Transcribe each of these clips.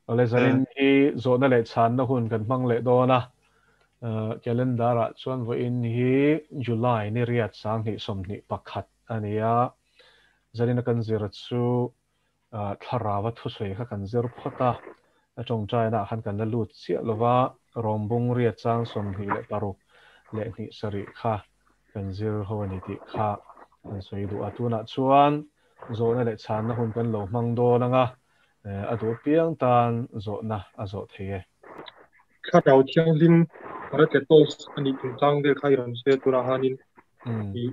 Awle zanin hi zawhna leh chhanna hun kan hmang leh dawn a, calendar ah chuan vawiin hi July ni riat 2021 a ni a, zanin a kan zir chu thlarau a thusawi kha kan zir phawt a, a tawngtaina ah khan kan la lut chiah lo va, Rawmbung riat chang 26 leh hnih sarih kha kan zir ho a ni tih kha kan sawi duh a, tunah chuan zawhna leh chhanna hun kan lo hmang dawn ang a, a duh piang tan zawhna a zawh thei e. Thlarau Thianghlim Parakletos a nih chungchang vel kha i rawn sawi a, tunah khanin i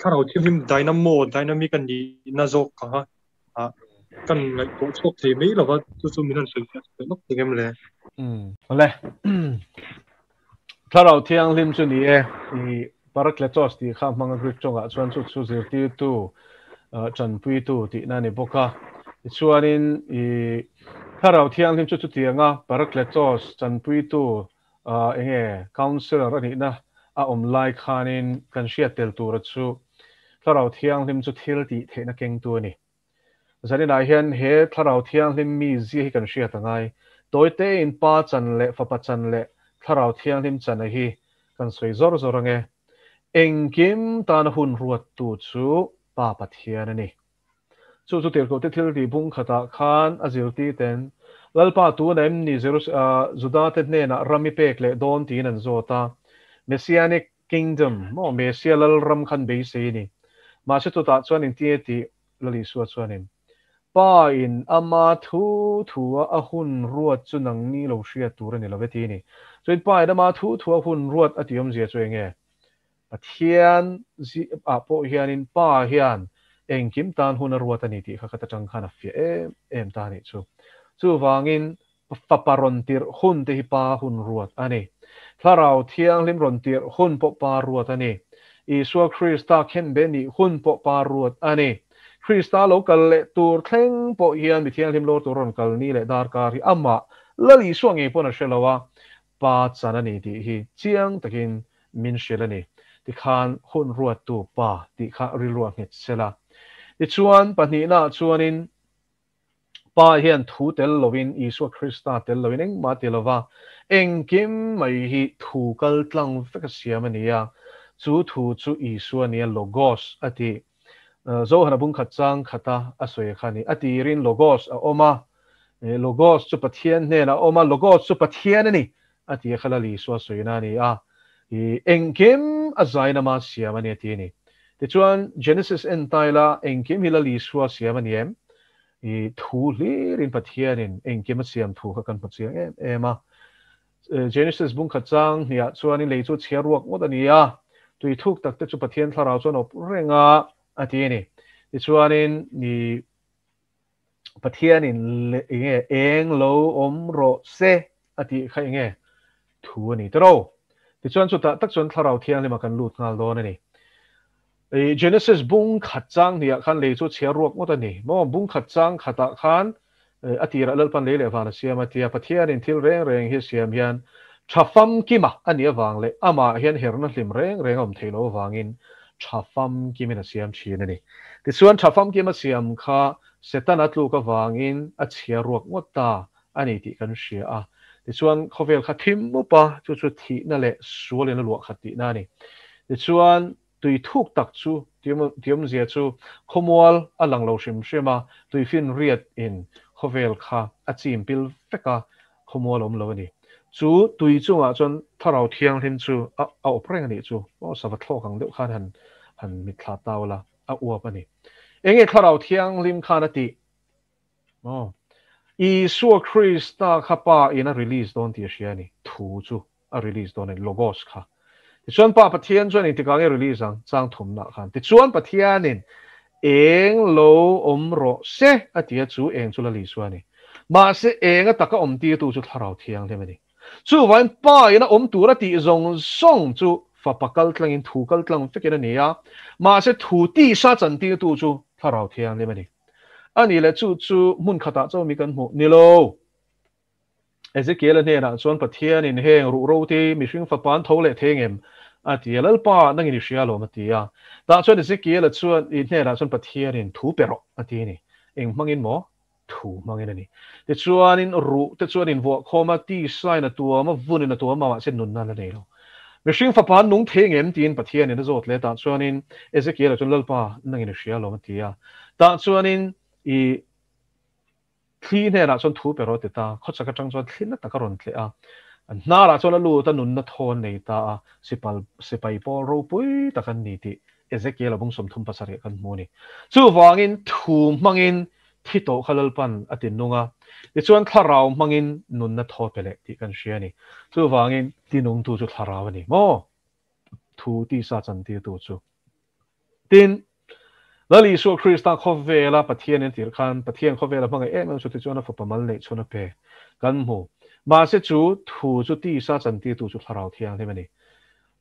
Thlarau Thianghlim dynamo, dynamic a nihna zawk kha kan ngaihtuah chhuak thei mai lova, chu chu min han sawi fiah thei lawk thei em le? Awle. Thlarau Thianghlim chu ni e, i Parakletos tih kha hmanga Greek tawngah chuan chu chu zirtirtu, tanpuitu tihna a ni bawk a. Tichuanin i Thlarau Thianghlim chu chutianga Parakletos, tanpuitu, enge counsellor a nihna a awm lai khanin kan hriat tel tura chu Thlarau Thianghlim chu thil tih theihna kengtu a ni. Zaninah hian he Thlarau Thianghlim mi zia hi kan hriat a ngai. Tawitein Pa chan leh Fapa chan leh Thlarau Thianghlim chana hi kan sawi zawr zawr ange. Engkim tana hun ruattu chu Pa Pathian a ni. Chu chu tirhkohte thil tih bung khatah khan a zirtirten, Lalpa tuna em ni Judate hnenah ram i pek leh dawn tiin an zawt a. Messianic Kingdom maw Messia Lalram khan beisei a ni. Mahse chutah chuan engtinge tih Lal Isua chuanin, Pa in ama thu thua a hun ruat chu nangni lo hriat tur a ni lo ve ti a ni. Chuan Pa in ama thu thua hun ruat a tih awmzia chu enge? Pathian ah pawh hianin Pa hian engkim tan hun a ruat a ni tih kha ka ta tang khan a fiah em em ta a nih chu. Chuvangin Fapa rawn tirh hun te hi Pa hun ruat a ni. Thlarau Thianghlim rawn tirh hun pawh Pa ruat a ni. Isua Krista khenbe nih hun pawh Pa ruat a ni. Krista lo kal leh tur thleng pawh hian mi thianghlim lawr tur rawn kal ni leh darkar hi amah Lal Isua ngei pawn a hre lo a, Pa chan a ni tih hi chiang takin min hrilh a ni. Tikhan hun ruattu Pa tih kha rilruah nghet sela. Tichuan, pahnihnaah chuanin Pa hian thu tel loin, Isua Krista tel loin engmah ti lova, engkim mai hi thu kal tlang vek a siam a ni a, chu thu chu Isua nia Logos a ti. Zohana bungkhat chang khata a sawi kha a ni. A tirin Logos a awm a, Logos chu Pathian hnenah a awm a, Logos chu Pathian a ni a ti a kha Lal Isua sawina a ni a, engkim a zainama siam a ni a ti a ni. Tichuan, Genesis en taila engkim hi Lal Isua siam a ni em? I thu hlirin Pathianin engkim a siam thu kha kan hmu chiang em em a. Genesis bungkhat chang hniah chuanin lei chu chhia ruak ngawt a ni a, tui thuk tak te chu Pathian thlarau chuan awp reng a, a ti a ni. Tichuanin, i Pathianin enge eng lo awm rawh se a tih kha enge thu a ni tawh lo. Tichuan chutah tak chuan Thlarau Thianghlima kan lut nghal dawn a ni. I Genesis bung khat chang hniah khan lei chu chhiar ruak ngawt a ni maw? Bung khat chang khatah khan a tirah Lalpan lei leh van a siam a tia Pathianin thil reng reng hi a siam hian tha famkima a nih avang leh amah hian herna hlim reng reng a awm theih loh avangin tha famkimin a siam thin a ni. Tichuan, tha famkim a siam kha Setana tluk avangin a chhia ruak ngawt ta a ni tih kan hria a. Tichuan, khawvel kha thim mup a, chu chu thihna leh sualin a luah khat tihna a ni. Tichuan, tui thuk tak chu tiawmzia chu khawmual a lang lo hrim hrim a, tuifinriat in khawvel kha a chim pil vek a, Khawmual awm lo a ni. Chu tui chungah chuan Thlarau Thianghlim chu a awp reng a nih chu. Aw, sava thlawk ang deuh khan han han mitthla tau la, a uap a ni. Enge Thlarau Thianghlim khan a tih? Aw, Isua Krista kha Pa in a release dawn tih a hria a ni. Thu chu a release dawn a ni, Logos kha. Tichuan Pa Pathian chuan engtikah nge release ang? Chang thumnah khan. Tichuan Pathianin eng lo awm rawh se a ti a, chu eng chu Lal Isua a ni. Mahse eng a taka awm tirtu chu Thlarau Thianghlim a ni. Chuvangin Pa in a awm tur a tih zawng zawng chu Fapa kal tlangin thu kal tlang vekin a ni a, mahse thu tisa chan tirtu chu Thlarau Thianghlim a ni. A nih leh chu chu hmun khatah chaw mi kan hmuh ni lo. Ezekiel-a hnenah chuan Pathianin heng ruh roti mihring fapa an tho leh thei ngem? a ti a, Lalpa, nangin i hria alawm a ti a. Tah chuan Ezekiel-a chuan i hnenah chuan Pathianin thu pe rawh a ti a ni. Eng hmangin maw? Thu hmangin a ni. Tichuanin ruh te chuan invuah khawm a, tisain a tuam a, vunin a tuam a, mahse nunna la nei lo. Mihring fapa an nung thei ngem tiin Pathianin a zawt leh tah chuanin Ezekiel-a chuan Lalpa nangin i hria alawm a ti a. Tah chuanin i thli hnenah chuan thu pe rawh a ti ta. Khawchhak atang chuan thli na tak a rawn tleh a. Hnarah chuan a lut a, nunna thawn nei ta a, sipal sipai pawl ropui tak an ni tih Ezekiel-a bung 37 kan hmu a ni. Chuvangin thu hmangin Thi tawh kha Lalpan a ti nung a, tichuan thlarau hmangin nunna thaw pe leh tih kan hria a ni. Chuvangin ti nungtu chu thlarau a ni maw? Thu tisa chantirtu chu. Tin, Lal Isua Krista khawvela Pathianin a tirh khan Pathian khawvela hmangaih em em chu tichuan a fapa mal neih chhun a pe kan hmu. Mahse chu thu chu tisa chantirtu chu thlarau thianghlim a ni.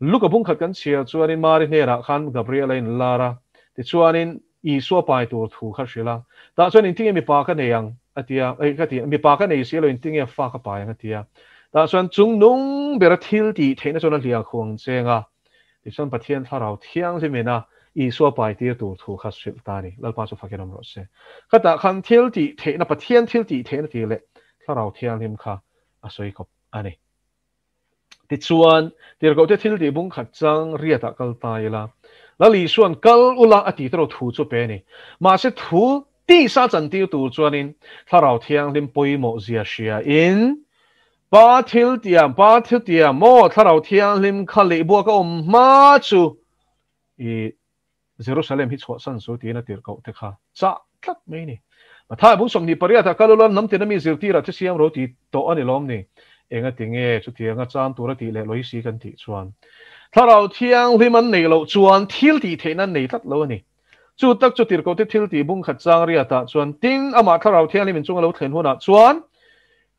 Luka bungkhat kan chhiar chuanin Mari hnenah khan Gabriel a inlar a, tichuanin Isua pai tur thu kha hrilh a, tah chuan intinge mipa ka nei ang a ti a, ei ka ti, mipa ka nei si lo intinge fa ka pai ang a ti a, tah chuan chung nung bera thil tih theihna chuan a hliah khuang cheng a, tichuan Pathian Thlarau Thianghlim ina Isua pai tir tur thu kha hrilh ta a ni, Lalpa chu fakin awm rawh se. Khatah khan thil tih theihna, Pathian thil tih theihna tih leh Thlarau Thianghlim kha a sawi kawp a ni. Tichuan, tirhkohte thil tih bung khat chang riatah kal ta ila, Lal Isua'n kal ula a tih erawh thu chu pe a ni. Mahse thu tisa chantir tur chuanin Thlarau Thianghlim pawimawh zia hriain, Pa thil tiam, Pa thil tiam, maw Thlarau Thianghlim kha lehbuak a awm hma chu i Jerusalem hi chhuahsan su tiin a tirhkoh te kha chah tlat mai a ni. Mathai bung 28 ah kal ula hnam tina mi zirtirah thi siam ro ti tawh a ni lawm ni? Enga ti nge chutianga cham tura tih leh lawi si kan tih chuan Thlarau Thianghlim an neih loh chuan thil tih theihna an nei tlat lo a ni. Chu tak chu tirhkoh te thil tih bung khat chang riatah chuan tin amah Thlarau Thianghlim inchung a lo thlen hunah chuan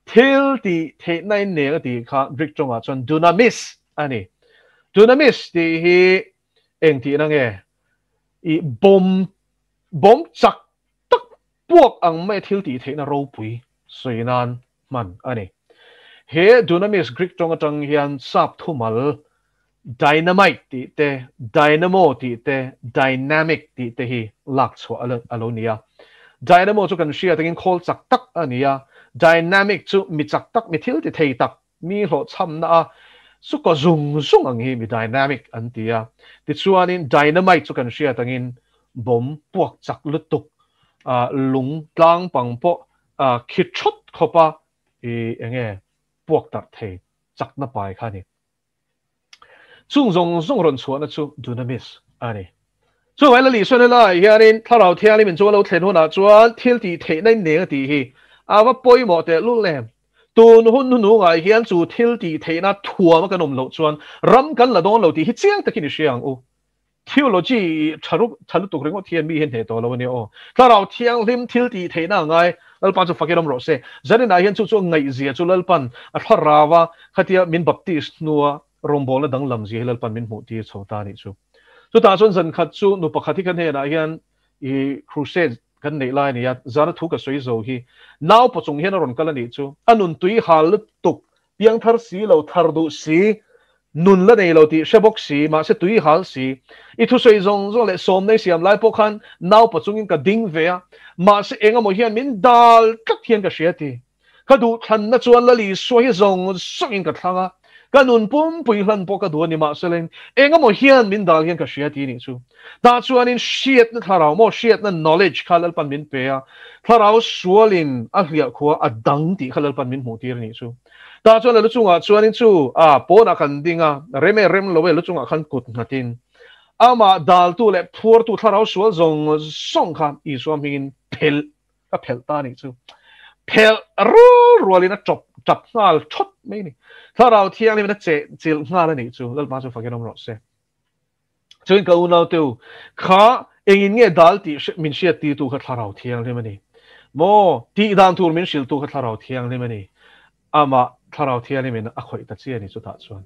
thil tih theihna in neng a tih kha Greek tawngah chuan dunamis a ni. Dunamis tih hi Eng tihna nge? I bawm bawm chak tak puak ang mai thil tih theihna ropui sawi nan hman a ni. He dunamis Greek tawng atang hian sap thumal dynamite tih te, dynamo tih te, dynamic tih te hi lak chhuah a lo ni a. Dynamo chu kan hriat angin khawl chak tak a ni a, dynamic chu mi chak tak, mi thil ti thei tak Mi hlawhchhamna a suka zung zung ang hi mi dynamic an ti a. Tichuanin dynamite chu kan hriat angin bomb puak chak lutuk, lung tlang pang pawh khi thawt khawpa i enge puak tarh thei chakna pai kha a ni. Chung zawng zawng rawn chhuahna chu dunamis a ni. Chuvai la Lihsuan helaiah hianin Thlarau Thianghlim in chu a lo thlen hunah chuan thil tih theihna in neng a tih hi a va pawimawh tehlul em. Tun hun hnuhnungah hian chu thil tih theihna thuam a kan awm loh chuan ram kan la dawn lo tih hi chiang takin i hria ang u. Theology tha ruk tha lutuk ringawt hian mi hi hneh tawh lo a nia aw. Thlarau Thianghlim thil tih theihna a ngai, Lalpa chu fakin awm rawh se. Zaninah hian chu chu a ngaihzia chu Lalpan a thlarau a, khatia min baptist hnua rawngbawlna danglam zia hi Lalpan min hmuh tir chho ta a nih chu. Chutah chuan zan khat chu nu pakhat hi ka hnenah hian i crusade kan neih lai a ni a, zana thu ka sawi zo hi nau paw chung hian a rawn kal a nih chu. A nun tui hal lutuk, piang thar si lo, thar duh si, nun la nei lo tih hre bawk si, mahse tui hal si. I thusawi zawng zawng leh sawmnei siam lai pawh khan nau paw chungin ka ding ve a, mahse eng emaw hian min dal tlat hian ka hria ti. Ka duhthlanna chuan Lal Isua hi zawng zawngin ka thlang a, ka nun pumpui hlan pawh ka duh a ni mahse eng emaw hian min dal hian ka hria ti nih chu. Tah chuanin hriatna thlarau maw hriatna knowledge kha Lalpan min pe a, thlarau sualin a hliah khua a dang tih kha Lalpan min hmuh tir a nih chu. Tah chuan a lu chungah chuanin chu a pawnah kan ding a, rem e rem lo e lu chungah khan kut nghatin amah daltu leh phuartu thlarau sual zawng zawng kha Isua hmingin phelh Ka phelh ta nih chu. Phelh rual rualin a chawp tap nghal thawt mai ni. Thlarau Thianghlimin a cheh chilh nghal a nih chu. Lalpa chu fakin awm rawh se. Chuan ka unau te u, kha engin nge dal tih min hriat tirtu kha Thlarau Thianghlim a ni. Maw, tih dan tur min hrilhtu kha Thlarau Thianghlim a ni. Amah Thlarau Thianghlimin a khawih ta chi a ni chutah chuan.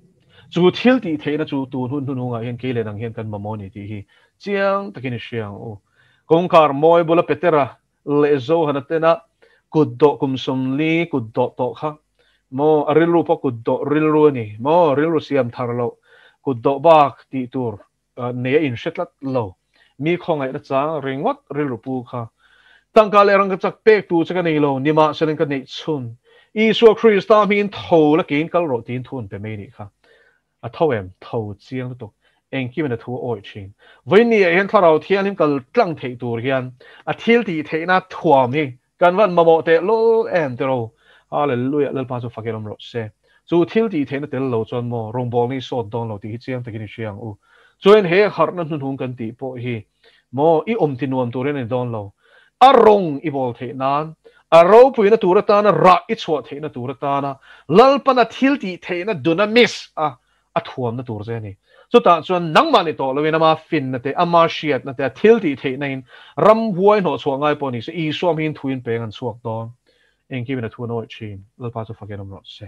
Chu thil tih theihna chu tun hun hnuhnungah hian kei leh nang hian kan mamawh a ni tih hi chiang takin i hria ang u. Kawngkhar mawi bula Petera leh Johana tena kut dawh kum 40 kut dawh tawh kha maw, a rilru pawh kut dawh rilru a ni maw, rilru siam thar loh kut dawh bak tih tur nei a inhre tlat lo, mi khawngaihna chang ringawt rilru pu kha. Tangka leh rangkachak pek tur che ka nei lo, nimahsela ka neih chhun. Isua Krista hmingin tho la kein kal rawh tiin thu an pe mai nih kha. A tho em? Tho chiang lutuk. Engkim in a thu a awih thin. Vawiin ah hian Thlarau Thianghlim kal tlang theih tur hian a thil tih theihna thuam hi kan van mamawh teh lul em tiraw? Hallelujah! Lalpa chu fakin awm rawh se. Chu thil tih theihna tel lo chuan maw rawngbawlna hi sawt dawn lo tih hi chiang takin i hria ang u. Chuan he harhna hnuhnung kan tih pawh hi Maw, i awm ti nuam turin a ni dawn lo. A rawng i bawl theih nan, a ropuina tur atana rah i chhuah theihna tur atana Lalpana thil tih theihna dunamis a a thuamna tur che a ni. Chutah chuan nangmah ni tawh loin ama finna te, ama hriatna te, a thil tih theihna in ramhuai hnawhchhuah ngai pawh ni se Isua hmingin thuin peng an chhuak dawn. Engkim in a thu an awih thin. Lalpa chu fakin awm rawh se.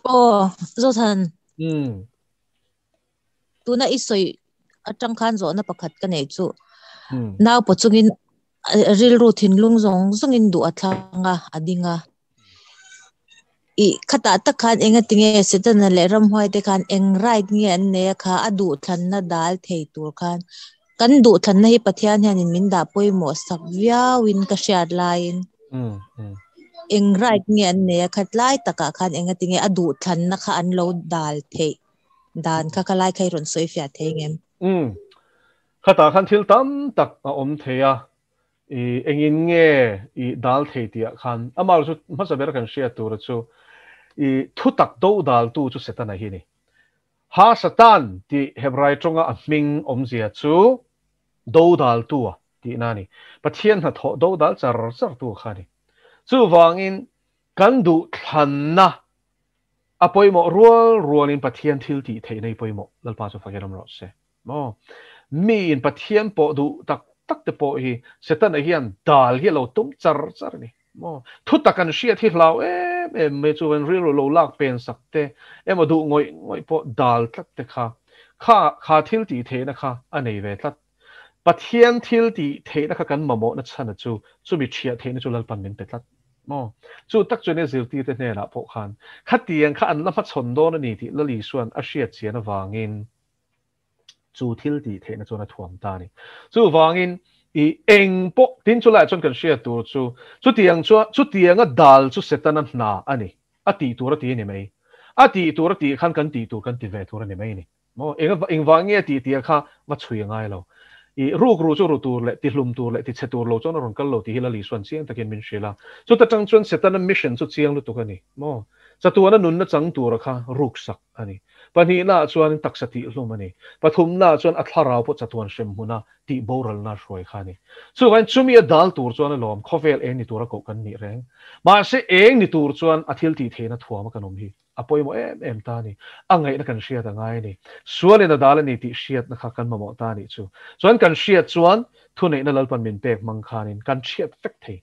Aw, Zothan. Tuna i sawi atang khan zawhna pakhat ka nei chu. Nau pawh chungin rilru thinlung zawng zawngin duh a thlang a, a ding a. I khatah tak khan enga tinge Setana leh ramhuai te khan eng right nge an nei a kha a duh thlanna dal thei tur khan kan duh thlanna hi Pathian hianin min dah pawimawh sak viauin ka hriat laiin eng right nge an nei a khat lai takah khan enga tinge a duh thlanna kha an lo dal theih dan kha kha lai kha i rawn sawi fiah thei ngem? Umm khatah khan thil tam tak a awm thei a, i engin nge i dal thei tih ah khan amah chu hmasa ber kan hriat tura chu i thutak do daltu chu Setana hi a ni. Ha Satan tih Hebrai tawnga a hming awmzia chu dodaltua tihna a ni. Pathian hnathawh dodal char chartu kha a ni. Chuvangin kan duhthlanna a pawimawh rual rualin Pathian thil tih theihna hi pawimawh Lalpa chu fakin awm rawh se. Maw? Miin Pathian pawh duh tak tak te pawh hi Setana hian dal hi a lo tum char char a ni. Maw? Thutak an hriat hi hlau em em mai chu an rilru lo lak pen sak te emaw duh ngawih ngawih pawh dal tlat te kha kha kha thil tih theihna kha a nei ve tlat. Pathian thil tih theihna kha kan mamawhna chhana chu chumi thiah theihna chu Lalpan min pe tlat. Maw? Chu tak chuan i zirtirte hnenah pawh khan khatiang kha an la hmachhawn dawn a ni tih Lal Isua'n a hriat chian avangin chu thil tih theihna chuan a thuam ta a ni. Chuvangin i eng pawh tin chu laiah chuan kan hriat tur chu chutiang chuan chutianga dal chu Setana hna a ni. A tih tur a ti a ni mai. A tih tur a tih khan kan tih tur kan ti ve tur a ni mai a ni. Maw eng engvang nge a tih tih kha va chhui a ngai lo. I ruk ru chu ru tur leh ti hlum tur leh ti chhe tur lo chuan a rawn kal lo tih hi Lal Isua'n chiang takin min hrilh a. Chuta tang chuan Setana mission chu chiang lutuk a ni. Maw chatuana nunna chang tura kha ruksak a ni. Pahnihnaah chuan taksa tihhlum a ni. Pathumnaah chuan a thlarau pawh chatuan hrem hmuna tih boralna hruai kha a ni. Chuvangin chumi a dal tur chuan alawm khawvel eng ni tura koh kan nih reng. Mahse eng ni tur chuan a thil tih theihna thuama kan awm hi a pawimawh em em ta a ni. A ngaihna kan hriat a ngai a ni. Sualin a dal a ni tih hriatna kha kan mamawh ta a nih chu. Chuan kan hriat chuan thuneihna Lalpan min pek hmang khanin kan hriat vek thei.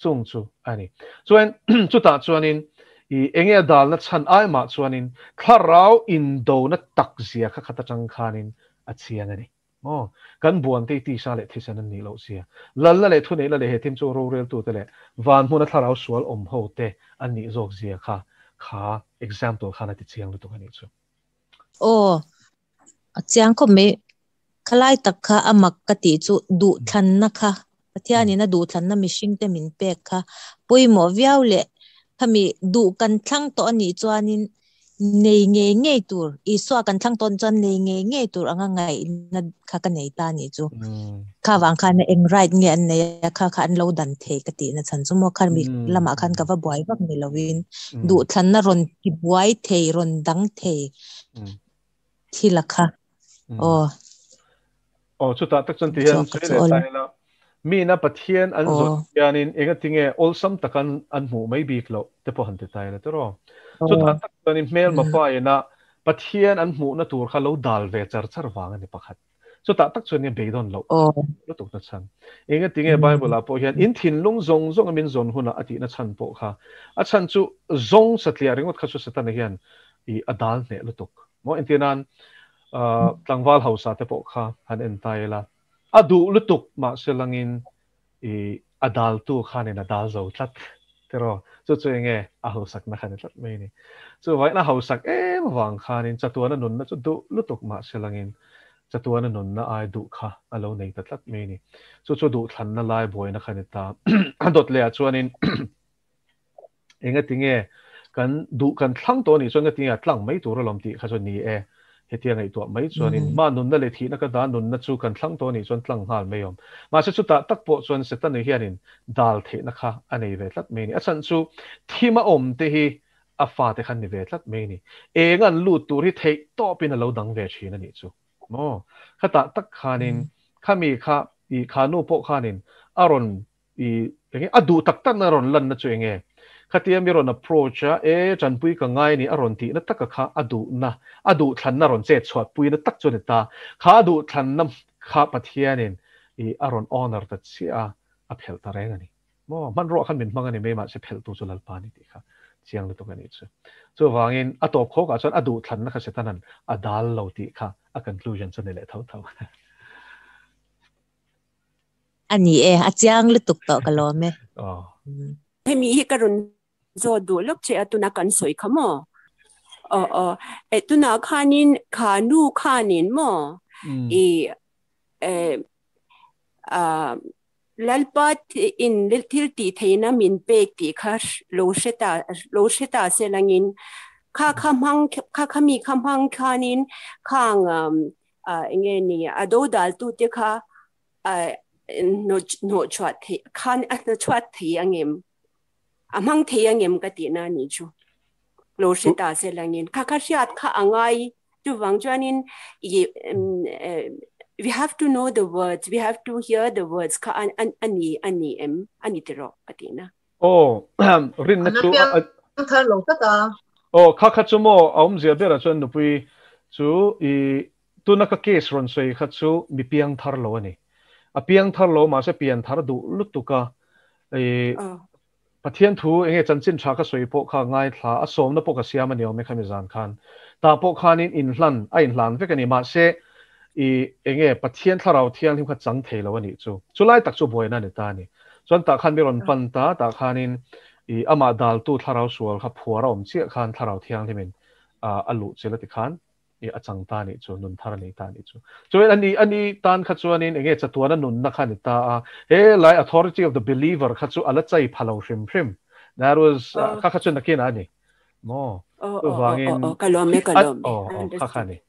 Chung chu a ni. Chuan chutah chuanin i enge a dalna chhan ai mah chuanin thlarau indona tak zia kha khat atang khanin a chiang a ni. Maw? Kan buan te i tisa leh thisen an nih loh zia. Lalna leh thuneihna leh he thim chu roreltute leh van hmuna thlarau sual awm ho te an nih zawk zia kha kha example khan a ti chiang lutuk a nih chu. Aw, a chiang khawp mai. Khalai tak kha a mak ka tih chu duhthlanna kha, Pathianin a duhthlanna mihringte min pek kha pawimawh viau leh khami duh kan thlang tawh a nih chuanin nei ngei ngei tur, Isua kan thlang tawh chuan nei ngei ngei tur anga ngaihna kha ka nei ta a nih chu. Kha vang khan eng right nge an nei a, kha kha an lo dan thei ka tihna chhan chu maw khami lamah khan ka va buai vak ni lovin duhthlanna rawn ti buai thei, rawn dang thei thil a kha. Aw. Aw chutah tak chuan ti hian sawi leh ta ila mina Pathian an zawt hianin enga tinge awlsam tak an an hmuh mai bik loh te pawh han ti ta ila tiraw. Chutah tak chuanin hmelma pa ina Pathian an hmuhna tur kha lo dal ve char char vang a ni pakhat. Chutah tak chuan nge beidawn loh lutuk na chhan. Enga tinge Bible ah pawh hian in thinlung zawng zawng a min zawn hunah a tihna chhan pawh kha a chhan chu zawng satliah ringawt kha chu Setana hian i a dal hneh lutuk. Maw entir nan tlangval hausa te pawh kha han en ta ila a duh lutuk mahse langin i a daltu khanin a dal zo tlat tiraw chu chu enge a hausakna kha ni tlat mai a ni. Chuvangin a hausak em avang khanin chatuana nunna chu duh lutuk mahse langin. Chatuana nunna ai duh kha a lo nei ta tlat mai a ni. Chu chu duhthlanna lai buaina kha a ni ta. A dawt lehah chuanin engatinge kan duh kan thlang tawh a nih chuan engatinge a tlang mai tur alawm tih kha chu ni e. Hetia ngaihtuah mai chuanin mah nunna leh thihna ka dah nunna chu kan thlang tawh a nih chuan tlang nghal mai awm. Mahse chutah tak pawh chuan Setana hianin dal theihna kha a nei ve tlat mai a ni. A chhan chu thim a awm te hi a fate khan ni ve tlat mai a ni. Eng an lut tur hi theih tawpin a lo dang ve thin a nih chu maw? Khatah tak khanin khami kha i kha nu pawh khanin a rawn i enge a duh tak takna a rawn lanna chu enge? Khatia mi rawn approach a, e tanpui ka ngai a ni a rawn tihna taka kha a duhna, a duhthlanna rawn chet chhuahpuina tak chu a ni ta. Kha a duhthlanna kha Pathianin i a rawn honour ta chiah a, a phelh ta reng a ni. Maw, hmanrua khan min hmang a ni mai mahse phelhtu chu Lalpa a ni tih kha chiang lutuk a nih chu. Chuvangin a tawp khawkah chuan a duhthlanna kha Setanan a dal lo tih kha a conclusion chu a ni leh tho tho. A ni e, a chiang lutuk tawh ka lawm e. Aw. Hemi hi ka rawn zawt duh lawk che a tuna kan sawi kha maw? Aw aw, e tunah khanin kha nu khanin maw i e a Lalpa in thil tih theihna min pek tih kha lo hre ta lo hre ta se langin kha kha hmang kha kha mi kha hmang khanin khang enge ni a dodal tu te kha hnawh chhuah theih khan a hnawh chhuat thei angem a hmang thei angem ka tihna a nih chu lo hre ta se langin kha kha hriat kha a ngai chuvang chuanin we have to know the words we have to hear the words kha a ni a ni em a ni tiraw ka tihna. Aw rinna chu thar lo tak a. Aw kha kha chu maw a awmzia berah chuan nupui chu i tuna ka case rawn sawi kha chu mi piang thar lo a ni. A piang thar lo mahse pian thar duh lutuk a i Pathian thu enge chanchin tha ka sawi pawh kha ngaithla a sawmna pawh ka siam a ni awm e khami zan khan. Tah pawh khanin inhlan a inhlan vek a ni mahse i enge Pathian thlarau thianghlim kha chang thei lo a nih chu. Chulai tak chu buaina a ni ta a ni. Chuan tah khan mi rawn pan ta tah khanin i amah daltu thlarau sual kha phuar a awm chiah khan thlarau thianghlimin a luh chilh a ti khan i a chang ta nih chu, nun thar a nei ta nih chu. Chuan ani ani tan kha chuanin enge chatuana nunna kha a ni ta a, he lai authority of the believer kha chu a la chai pha lo hrim hrim. That was kha kha chu nakinah a ni. Maw? Chuvangin Ka lawm e, ka lawm e. Aw, kha kha a ni.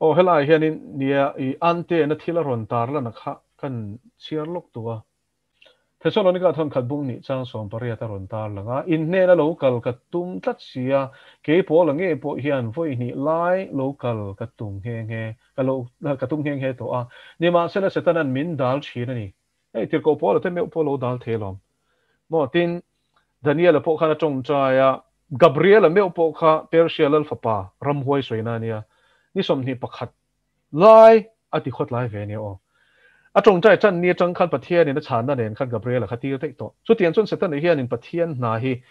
Aw, helaiah hianin nia i ante-na thil a rawn tar lan a kha kan chhiar lawk tu a. Thesalonika thawnkhat bung nih chang 18 a rawn tar lang a, In hnena lo kal ka tum tlat si a, kei pawl a ngei pawh hian vawi hnih lai lo kal ka tum nghe nghe, ka lo ka tum nghe nghe tawh a, nimahsela Setanan min dal thin a ni. Hei tirhkoh pawl a te meuh pawh lo dal thei alawm. Maw? Tin, Daniela pawh khan a tawngtai a, Gabriela meuh pawh kha Persia lal fapa ramhuai sawina a nia, ni 21 Lai a ti khawt lai ve a nia aw. A tawngtai tan ni atang khan Pathianin a chhanna nen khan Gabriela kha tir daih tawh. Chutiang chuan Setana hianin Pathian hna hi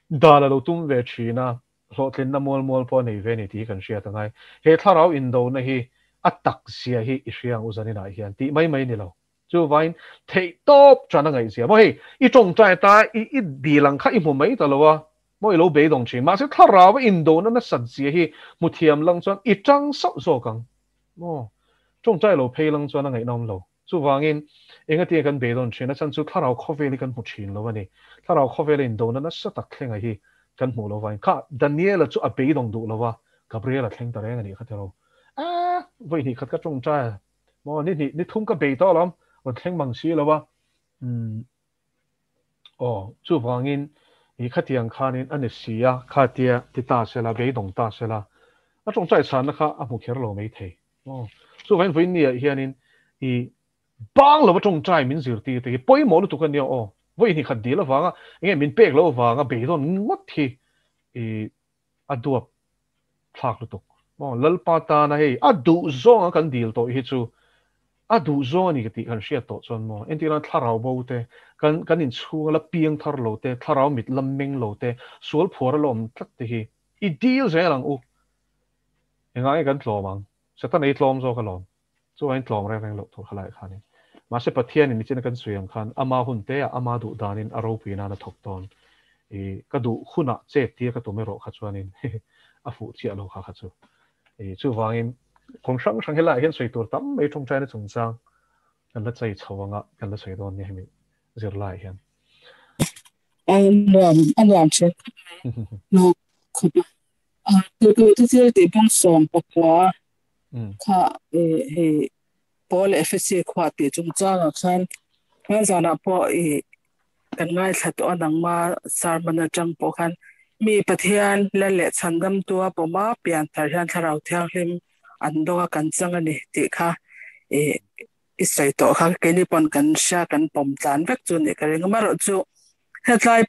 dal a lo tum ve thin a, hlawhtlinna mual mual pawh a nei ve a ni tih hi kan hriat a ngai. He thlarau indona hi a tak zia hi i hria ang u zaninah hian tih mai mai ni lo. Chuvain theih tawp tan a ngaihzia maw hei i tawngtai ta i i dil ang kha i hmu mai ta lo a maw i lo beidawng thin mahse thlarau a indona nasat zia hi hmu thiam lang chuan i tang sauh zawk ang maw tawngtai lo phei lang chuan a ngaihna awm lo chuvangin engatinge kan beidawn thin a chhan chu thlarau khawvel hi kan hmu thin lo a ni thlarau khawvela indona nasa tak thlenga hi kan hmuh lo vain kha Daniela chu a beidawng duh lo a Gabriela thleng ta reng a nih kha tiraw a vawi hnih khat ka tawngtai a Maw ni hnih ni thum ka bei tawh alawm, rawn thleng mang si lo a. Umm aw, chuvangin i khatiang khanin a ni si a, khatia ti ta sela, beidawng ta sela, a tawngtai chhanna kha a hmu kher lo mai thei. Aw, chuvangin vawiin niah hianin i bang lova tawngtai min zirtir te hi pawimawh lutuk a nia aw. Vawi hnih khat dil avanga enge min pek loh avanga beidawn ngawt hi i a duap thlak lutuk maw Lalpa tana hei a duh zawnga kan dil tawh hi chu a duh zawng a ni ka tih kan hriat tawh chuan maw entirna thlarau bo te kan kan inchhunga la piang thar lo te thlarau mit la meng lo te sual phuar a la awm tlat te hi i dil zel ang u engah nge kan tlawm ang Satan ei tlawm zawk alawm chuan tlawm reng reng loh tur khalai khanin mahse Pathianin nichin a kan sawi ang khan ama hun te ah ama duh danin a ropui nan a thawk dawn i ka duh hunah chet tir ka tum erawh kha chuanin a fuh chiah lo kha kha chu i chuvangin Kawng hrang hrang helaiah hian sawi tur tam mai tawngtaina chungchang kan la chei chho anga kan la sawi dawn nia hemi zirlaiah hian. A nuam a nuam thin khawp mai lo khawp a. A tu tu thil tih bawng sawm pakua kha hei Paul FSC khua tih chungchangah khan hmanzanah pawh i kan ngaithla tawh a nangma sermon atang pawh khan mi Pathian la leh chhandamtua pawma pian thar hian Thlarau Thianghlim an dawng a kan chang a ni tih kha i i sawi tawh kha keini pawn kan hria kan pawm tlan vek chu nih ka ring. Amaherawhchu hetlai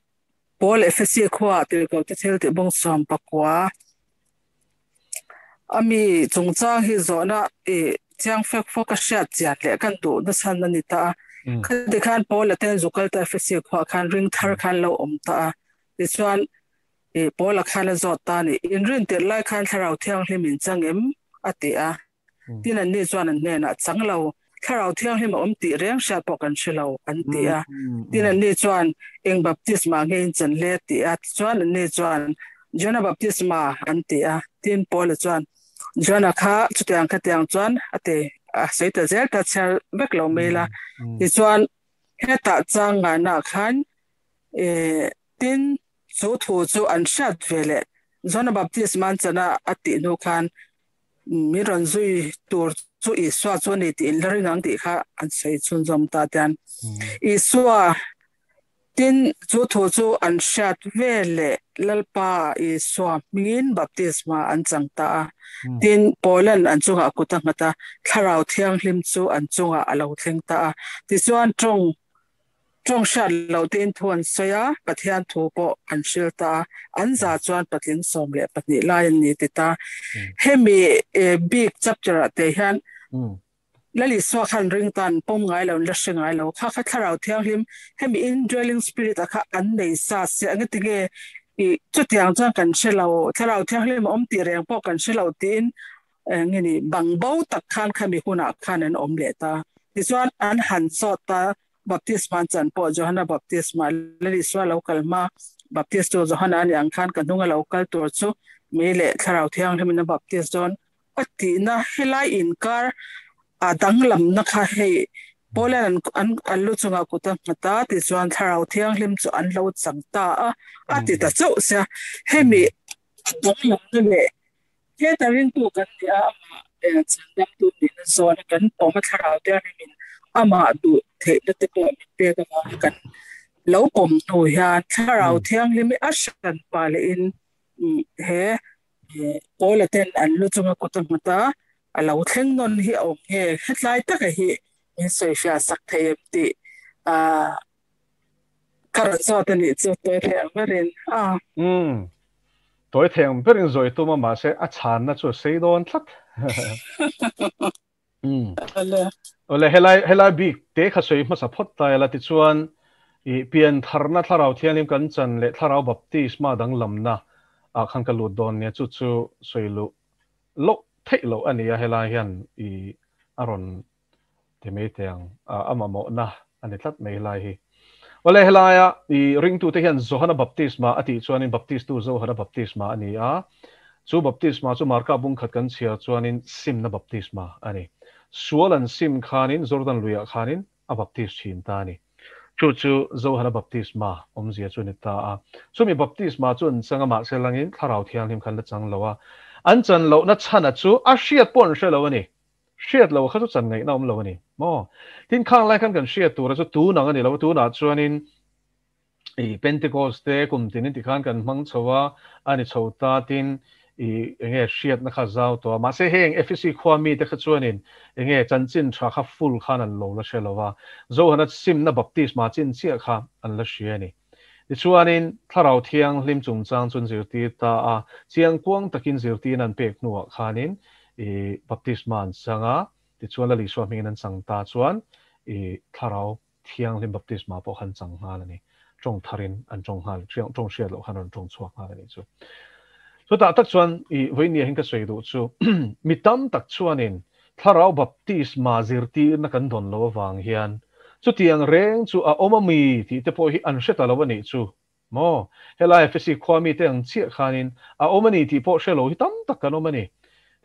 Paul FSC khua tirhkoh te thil tih bawng sawm pakua A mi chungchang hi zawhna i chiang fek fawk a hriat chian leh kan duh nachhan a ni ta a. Khati khan Paula ten zu kal ta Efesi khuah khan ring thar khan lo awm ta a. Tichuan i Paula khan a zawt ta a ni, In rin tirh lai khan Thlarau Thianghlim in chang em? a ti a. Tin anni chuan an hnenah, Chang lo, Thlarau Thianghlim a awm tih reng hriat pawh kan hre lo, an ti a. Tin anni chuan, Eng baptisma nge in chan hle? a ti a. Tichuan anni chuan, Jona baptisma, an ti a. Tin Paula chuan, Jona kha chutiang khatiang chuan a ti a, sawi ta zel ta chhiar vek lo mai la. Tichuan hetah chang ngahnaah khan tin chu thu chu an hriat ve leh Jona baptisma an chan a a tih hnu khan Min rawn zui tur chu Isua chu a ni tih in la ring ang tih kha an sawi chhunzawm ta tian. Isua tin chu thu chu an hriat ve leh Lalpa Isua hmingin baptisma an chang ta a. Tin, Paulan an chungah kut a nghat a, Thlarau Thianghlim chu an chungah a lo thleng ta a. Tichuan tawng Tawng hriat loh tein thu an sawi a, Pathian thu pawh an hril ta a, an za chuan patling 12 lai an ni ti ta. Hemi bik chapter ah te hian Lal Isua khan ring tan pawm ngai lo, an la hre ngai lo. Kha kha Thlarau Thianghlim hemi indwelling spirit ah kha an nei sa se a nge tinge i chutiang chuan kan hre lo, Thlarau Thianghlim a awm tih reng pawh kan hre lo tiin nge ni bang bo tak khan khami hunah khan an awm leh ta. Tichuan an han chawt ta Baptisma an chan pawh Johana baptisma Lal Isua lo kal hma baptist tu Johana a nih ang khan ka hnunga lo kal tur chu mei leh Thlarau Thianghlimin a baptist dawn a tihna helai inkar a danglamna kha hei Paulian an an an lu chungah kut a nghat a tichuan Thlarau Thianghlim chu an lo chang ta a a ti ta chauh sia hemi a danglamna leh Heta ringtu kan ni a, amah chhandamtu nihna zawna kan pawm a thlarau Thianghlimin amah duh theihna te pawh min pek avanga kan lo pawm hnu hian Thlarau Thianghlim hi a hran pah lehin he Paula ten an lu chunga kut a nghat a, a lo thleng nawn hi a awm nge hetlai taka hi min sawifiah sak thei em tih Ka rawn zawt a nih chu tawi thei ang berin a. Umm. Tawi thei ang berin zawi tum a mahse a chhanna chu a sei dawn tlat. Umm. Awle. Awle helai helai bik te kha sawi hmasa phawt ta ila tichuan i pian tharna thlarau thianghlim kan chan leh thlarau baptisma danglamna ah khan ka lut dawn nia chu chu sawi luh loh theih loh a nia helai hian i a rawn Ti mai teh ang, a mamawhna a ni tlat mai lai hi. Awle helaia i ringtute hian Johana baptisma a tih chuanin baptistu Johana baptisma a ni a, chu baptisma chu Marka bungkhat kan chhiar chuanin simna baptisma a ni. Sual an sim khanin Jordan luiah khanin a baptis thin ta a ni. Chu chu Johana baptisma awmzia chu a ni ta a. Chumi baptisma chu an chang a mahse langin Thlarau Thianghlim khan la chang lo a. An chan lohna chhana chu a hriat pawh an hre lo a ni. Hriat lo kha chu chan ngaihna awm lo a ni maw? Tin, khang lai khan kan hriat tura chu tun ang a ni lo a, tunah chuanin i Pentecost te kum tinin tikhan kan hmang chho a, a ni chho ta, tin i enge hriatna kha zau tawh a, mahse heng Efesi khua mite kha chuanin enge chanchin tha kha full khan an lo la hre lo a, Johana simna baptisma chin chiah kha an la hria a ni. Tichuanin Thlarau Thianghlim chungchang chu an zirtir ta a, chiangkuang takin zirtirna an pek hnuah khanin i baptisma an chang a, tichuan Lal Isua hmingin an chang ta chuan i Thlarau Thianghlim baptisma pawh kha an chang nghal a ni. Tawng tharin an tawng nghal, tawng hriat loh khan an rawn tawng chhuak nghal a nih chu. Chutah tak chuan i vawinia hin ka sawi duh chu mi tam tak chuanin Thlarau baptisma zirtirna kan dawn lo avang hian chutiang reng chu a awm a mi tih te pawh hi an hre ta lo a nih chu maw? Helai Efesi khua mite ang chiah khanin a awm a ni tih pawh hre lo hi tam tak kan awm a ni.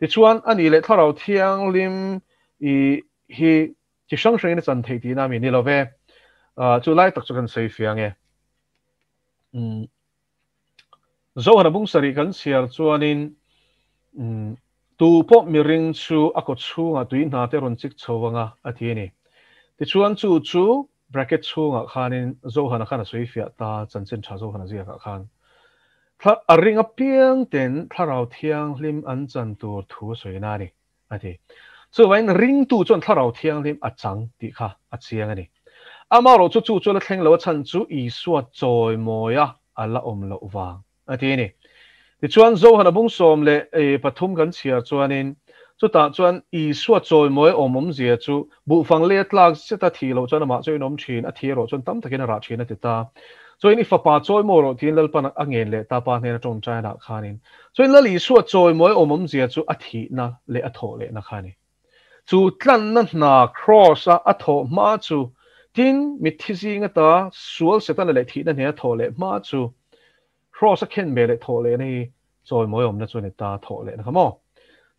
Tichuan, a nih leh Thlarau Thianghlim i hi chi hrang hrangin a chan theih tihna mi ni lo ve. Chu lai tak chu kan sawi fiang e. Zohana bung sarih kan chhiar chuanin tu pawh miring chu a kaw chhungah tui hna te rawn chik chho anga a ti a ni. Tichuan chu chu bracket chhungah khanin Zohana khan a sawi fiah ta chanchin tha Zohana ziakah khan thla a ring apiang ten Thlarau Thianghlim an chan tur thu a sawi na a ni a ti. Chuvangin ringtu chuan Thlarau Thianghlim a chang tih kha a chiang a ni. Amaherawh chu chu chu la thleng lo a chhan chu Isua chawimawia a la awm loh vang a ti a ni. Tichuan Zohana bung 13 kan chhiar chuanin chutah chuan Isua chawimawi awm awmzia chu buhfang lei a tlak zet a thih loh chuan amah chu a inawm thin, a thi erawh chuan tam takin a rah thin a ti ta. Chuan i fapa chawimawi rawh tiin Lalpan a ngen leh ta pa hnena tawngtainah khanin. Chuan Lal Isua chawimawi awm awmzia chu a thihna leh a thawh lehna kha a ni. Chu tlanna hna Kraws a a thawh hma chu, tin, mitthi zing ata sual Setana leh thihna hnena thawh leh hma chu, Kraws a khen ve leh thawh lehna hi chawimawi awmna chu a ni ta, thawh lehna kha maw?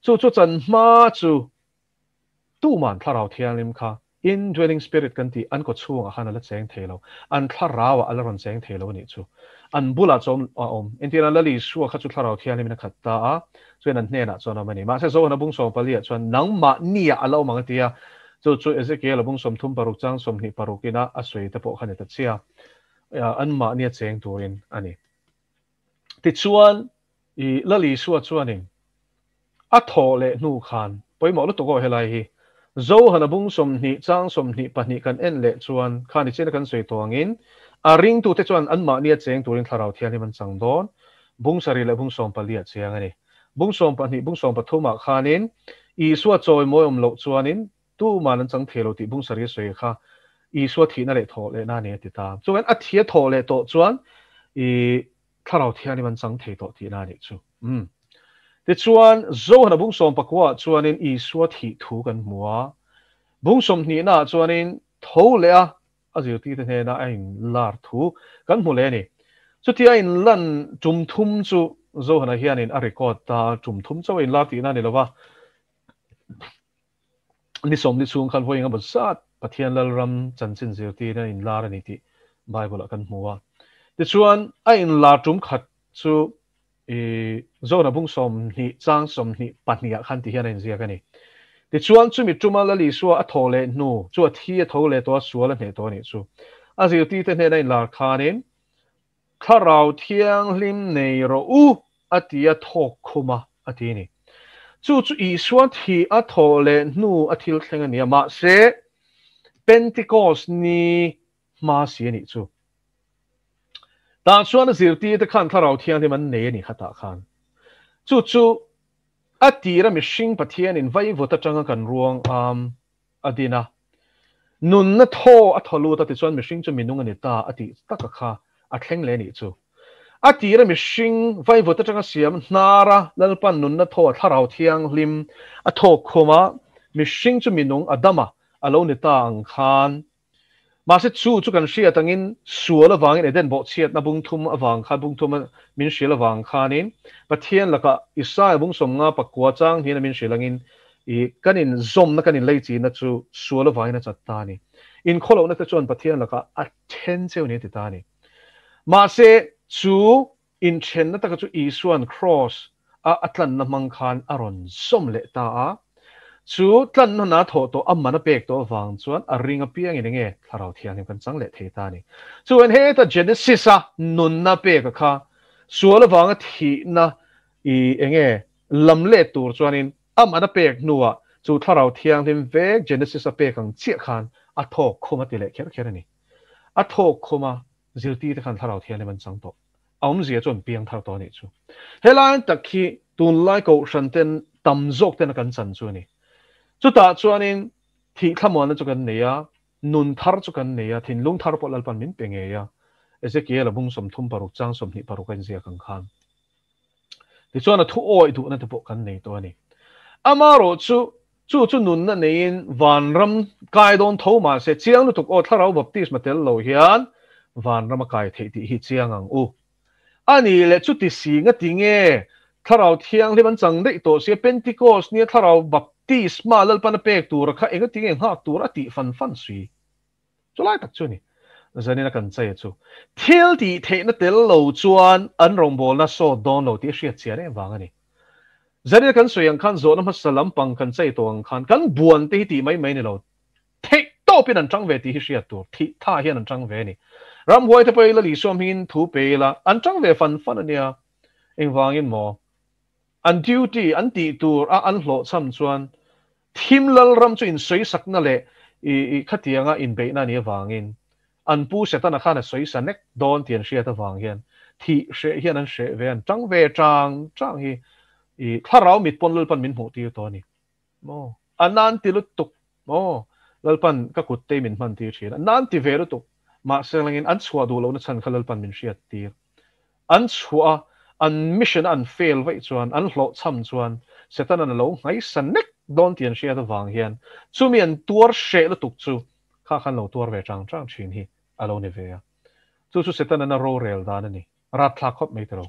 Chu chu chan hma chu tuman Thlarau Thianghlim kha Indwelling spirit kan tih an kawchhungah khan a la cheng thei lo, an thlarauah a la rawn cheng thei lo a nih chu. An bulah chuan a awm. Entirah Lal Isua kha chu Thlarau Thianghlimin a khat ta a, chuan an hnenah chuan a awm a ni. Mahse Zohana bung 14 ah chuan nangmahniah a la awm ang a ti a, chu chu Ezekiel a bung 36 chang 26 ina a sawi te pawh kha ni ta chiah a, anmahnia cheng turin a ni. Tichuan i Lal Isua chuanin a thawh leh hnu khan, pawimawh lutuk aw helai hi, Zohana bung 20 chang 22 kan en leh chuan khan i chena kan sawi tawh angin a ringtute chuan anmahnia cheng turin Thlarau Thianghlim an chang dawn, bung 7 leh bung 14 ah chiang a ni. Bung 12 bung 13 ah khanin Isua chawimawi awm loh chuanin tuman an chang thei lo tih bung 7 a sawi kha Isua thihna leh thawh lehna a ni a ti ta. Chuan a thi a thawh leh tawh chuan i Thlarau Thianghlim an chang thei tawh tihna a nih chu. Umm. Tichuan, Zohana bung 19 ah chuanin Isua thih thu kan hmu a. Bung 20 naah chuanin tho leh a a zirtirte hnena a inlar thu kan hmu leh a ni. Chutia a inlan tum thum chu Zohana hianin a record ta, tum thum chauh a inlar tihna a ni lo va. Ni 40 chhung khan vawi engemaw zat Pathian Lalram chanchin zirtirna a inlar a ni tih Bible-ah kan hmu a. Tichuan, a inlar tum khat chu i Zona bung 20 chang 22 ah khan ti hian a inziak a ni. Tichuan, chumi tuma Lal Isua a thawh leh hnu chu a thi a tho leh tawh a, sual a hneh tawh a nih chu. A zirtirte hnena inlar khanin, Thlarau Thianghlim nei rawh u a ti a thawk khum a, a ti a ni. Chu chu Isua thi a thawh leh hnu a thil thleng a ni a, mahse Pentecost ni hma si a nih chu. Tah chuan a zirtirte khan Thlarau Thianghlim an nei a ni kha tah khan. Chu chu a tira mihring Pathianin vaivut atanga kan ruang am a din a, nunna thaw a thaw lut a tichuan mihring chu minung a ni ta a tih taka kha a thleng leh a nih chu. A tira mihring vaivut atanga siam hnara Lalpan nunna thaw a Thlarau Thianghlim a thawk khum a, mihring chu minung a dam a, a lo ni ta ang khan. Mahse chu chu kan hriat angin sual avangin Eden bawhchhiatna bung thum avang khan bung thum a min hrilh avang khanin Pathian lakah Isaia bung 59 chang hian a min hrilh angin I kan inzawmna kan inleichina chu sual avangin a chat ta a ni. Inkhawlohna te chuan Pathian lakah a then cheu ni a ti ta a ni. Mahse, chu inthenna taka chu Isua'n Kraws a a tlanna hmang khan a rawn zawm leh ta a. Chu tlanna hna thawh tawh a man a pek tawh avang chuan a ring apiangin enge Thlarau Thianghlim kan chang leh thei ta a ni. Chuan heta Genesis-a nunna peka kha sual avanga thihna i enge lam let tur chuanin a man a pek hnuah chu Thlarau Thianghlim vek Genesis a pek ang chiah khan a thawk khum a ti leh kher kher a ni. A thawk khum a zirtirte khan Thlarau Thianghlim an chang tawh. A awmzia chu an piang thar tawh a nih chu. Helai tak hi tunlai kohhran ten tam zawk ten a kan chan chu a ni. Chutah chuanin thih thlamuanna chu kan nei a, nun thar chu kan nei a, thinlung thar pawh Lalpan min pe ngei a, Ezekiel a bung 36 chang 26 a inziak ang khan. Tichuan a thu awih duhna te pawh kan nei tawh a ni. Amaherawh chu, chu chu nunna neiin vanram kai dawn tho mahse chiang lutuk aw Thlarau baptisma tel lo hian vanram a kai theih tih hi chiang ang u. A nih leh chuti si nga ti nge? Thlarau Thianghlim an chang daih tawh sia, Pentecost nia Thlarau Baptisma Lalpan a pek tur kha enga tinge nghak tur a tih fan fan sui. Chulai tak chu a ni. Zanin a kan chei chu thil tih theihna tel lo chuan an rawngbawlna sawt dawn lo tih a hriat chian em vang a ni. Zanin a kan sawi ang khan zawhna hmasa lampang kan chei tawh ang khan kan buan te hi tih mai mai ni lo. Theih tawpin an tang ve tih hi hriat tur. Thih tha hian an tang ve a ni. Ramhuai te pawh ila Isua hmingin thu pe ila an tang ve fan fan a nia. Engvangin maw? An duty, an tih tur a an hlawhchham chuan thim lal ram chu insawisakna leh i khatianga inbeihna a nih avangin an pu Setana khan a sawisa nek dawn tih an hriat avang hian thih hreh hian an hreh ve, an tang ve tang tang hi i thlarau mit pawn Lalpan min hmuh tir tawh a ni. Maw? A nan ti lutuk maw? Lalpan ka kut te min hman tir thin a, nan ti ve lutuk. Mahse langin an chhuah duh lohna chhan kha Lalpan min hriat tir. An chhuah a, an mission a an fail vaih chuan, an hlawhchham chuan Setanan a lo nghaisa nek dawn tih an hriat avang hian chumi an tuar hreh lutuk chu kha khan lo tuar ve chang chang thin hi a lo ni ve a. Chu chu Setanan a rorel dan a ni. Rapthlak khawp mai tiro.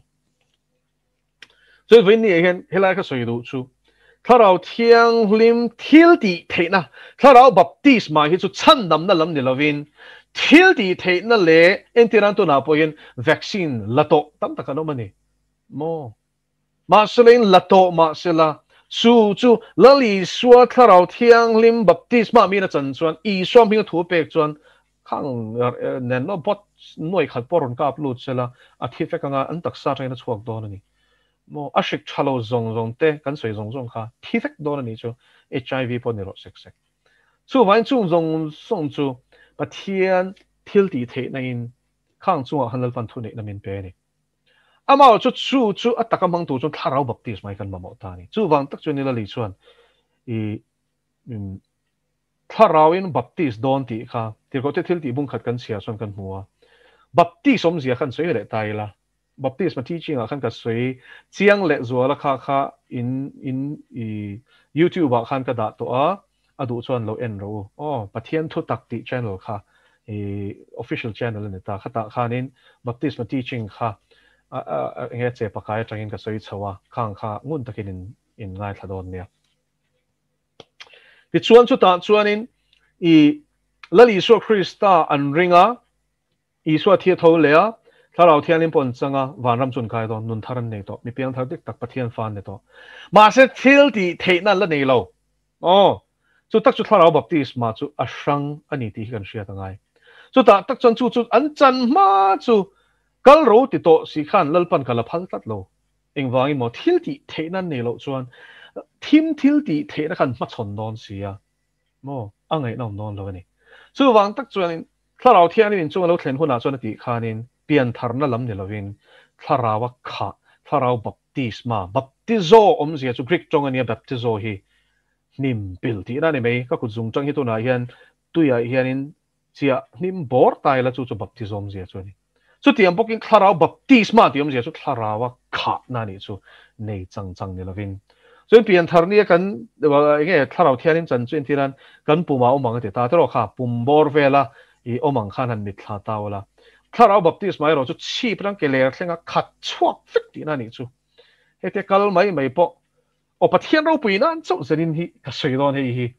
Chuan vawiin ni ah hian helai ka sawi duh chu Thlarau Thianghlim thil tih theihna, Thlarau Baptisma hi chu chhandamna lam ni lovin thil tih theihna leh entir an tunah pawhin vaccine la tawh tam tak an awm a ni maw? Mahsela in la tawh mahsela chu chu Lal Isua Thlarau Thianghlim Baptisma min a chan chuan Isua hminga thu pek chuan Khang nen lo bot nuai khat pawh rawn kap lut sela a thi vek anga an taksa atangin a chhuak dawn a ni. Maw a hrik tha lo zawng zawng te kan sawi zawng zawng kha thi vek dawn a nih chu HIV pawh ni rawh sek sek. Chuvangin chung zawng zawng chu Pathian thil tih theihna in khang chungah khan Lalpan thuneihna min pe a ni. Amah chu chu chu a taka hmang tur chuan thlarau baptisma hi kan mamawh ta a ni. Chuvang tak chuan Nilali chuan i Thlarauin baptist dawn tih kha tirhkohte thil tih bung khat kan chhiar chuan kan hmu a. Baptist awmzia khan sawi leh ta ila, Baptisma teaching ah khan ka sawi chiang leh zuala kha kha in in i YouTube ah khan ka dah tawh a, a duh chuan lo en rawh u. Aw, Pathian thu tak tih channel kha i official channel a ni ta. Khatah khanin Baptisma teaching kha a a enge che pakai atangin ka sawi chho a, khang kha ngun takin in in ngaithla dawn nia. Tichuan chutah chuanin i Lal Isua Krista an ring a, Isua thi a tho leh a, Thlarau Thianghlim pawh an chang a, vanram chu an kai dawn, nun thar an nei tawh, mi piangthar dik tak Pathian fa an ni tawh. Mahse thil tih theihna an la nei lo. Aw, chu tak chu Thlarau Baptisma chu a hrang a ni tih hi kan hriat a ngai. Chutah tak chuan chu chu an chan hma chu kal ro ti tawh si khan Lalpan ka la phal tlat lo. Engvangin maw thil tih theihna an nei loh chuan thim thil tih theihna khan hmachhawn dawn si a maw a ngaihna awm dawn lo a ni. Chuvang tak chuanin Thlarau Thianghlim inchung a lo thlen hunah chuan a tih khanin piantharna lam ni lovin Thlaraua khah, Thlarau baptisma, baptizo awmzia chu Greek tawng a nia baptizo hi hnim pil tihna a ni mai. Ka kut zung tang hi tunah hian tuiah hianin chiah hnim bawr ta ila chu chu baptism awmzia chu a ni. Chutiang bawkin thlarau baptisma tih awmzia chu thlaraua khahna a nih chu nei chang chang ni lovin. Chuan pianthar nia kan enge thlarau thianin chan chu entir an kan pumah awm ang a ti ta tiraw kha pum bawr vela i awm ang khan han mitthla ta ula. Thlarau baptisma erawh chu chhip atang ke ler thlenga khat chhuak vek tihna a nih chu. Hetia kal mai mai pawh Aw Pathian ropui nan chauh zenin hi ka sawi dawn hei hi.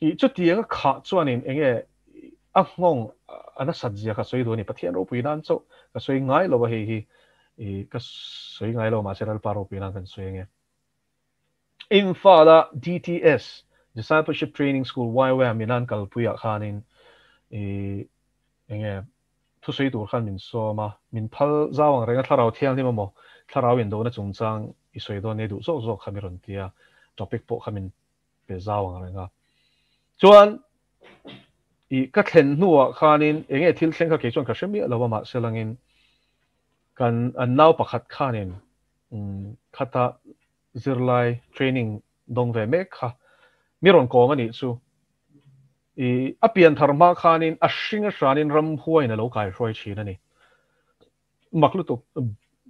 I chutiang a khah chuanin enge a nghawng a nasat zia ka sawi duh a ni. Pathian ropui nan chauh ka sawi ngai lo a hei hi. I ka sawi ngai lo mahse Lalpa ropui nan kan sawi ange. Imphal-a DTS, Discipleship Training School, YWAM in an kalpuiah khanin i enge thusawi tur khan min sawm a, min phal zau ang reng a, thlarau thianghlim emaw, thlarau indona chungchang i sawi dawn nia duh zawk zawk kha mi rawn ti a, topic pawh kha min pe zau ang reng a. Chuan i ka thlen hnuah khanin eng nge thil thleng kha kei chuan ka hre miah lo a, mahse langin kan an nau pakhat khanin khata zirlai training dawng ve mek kha mi rawn kawm a nih chu. I a pian thar hma khanin a hring a hranin ramhuaiin a lo kaihruai thin a ni. Mak lutuk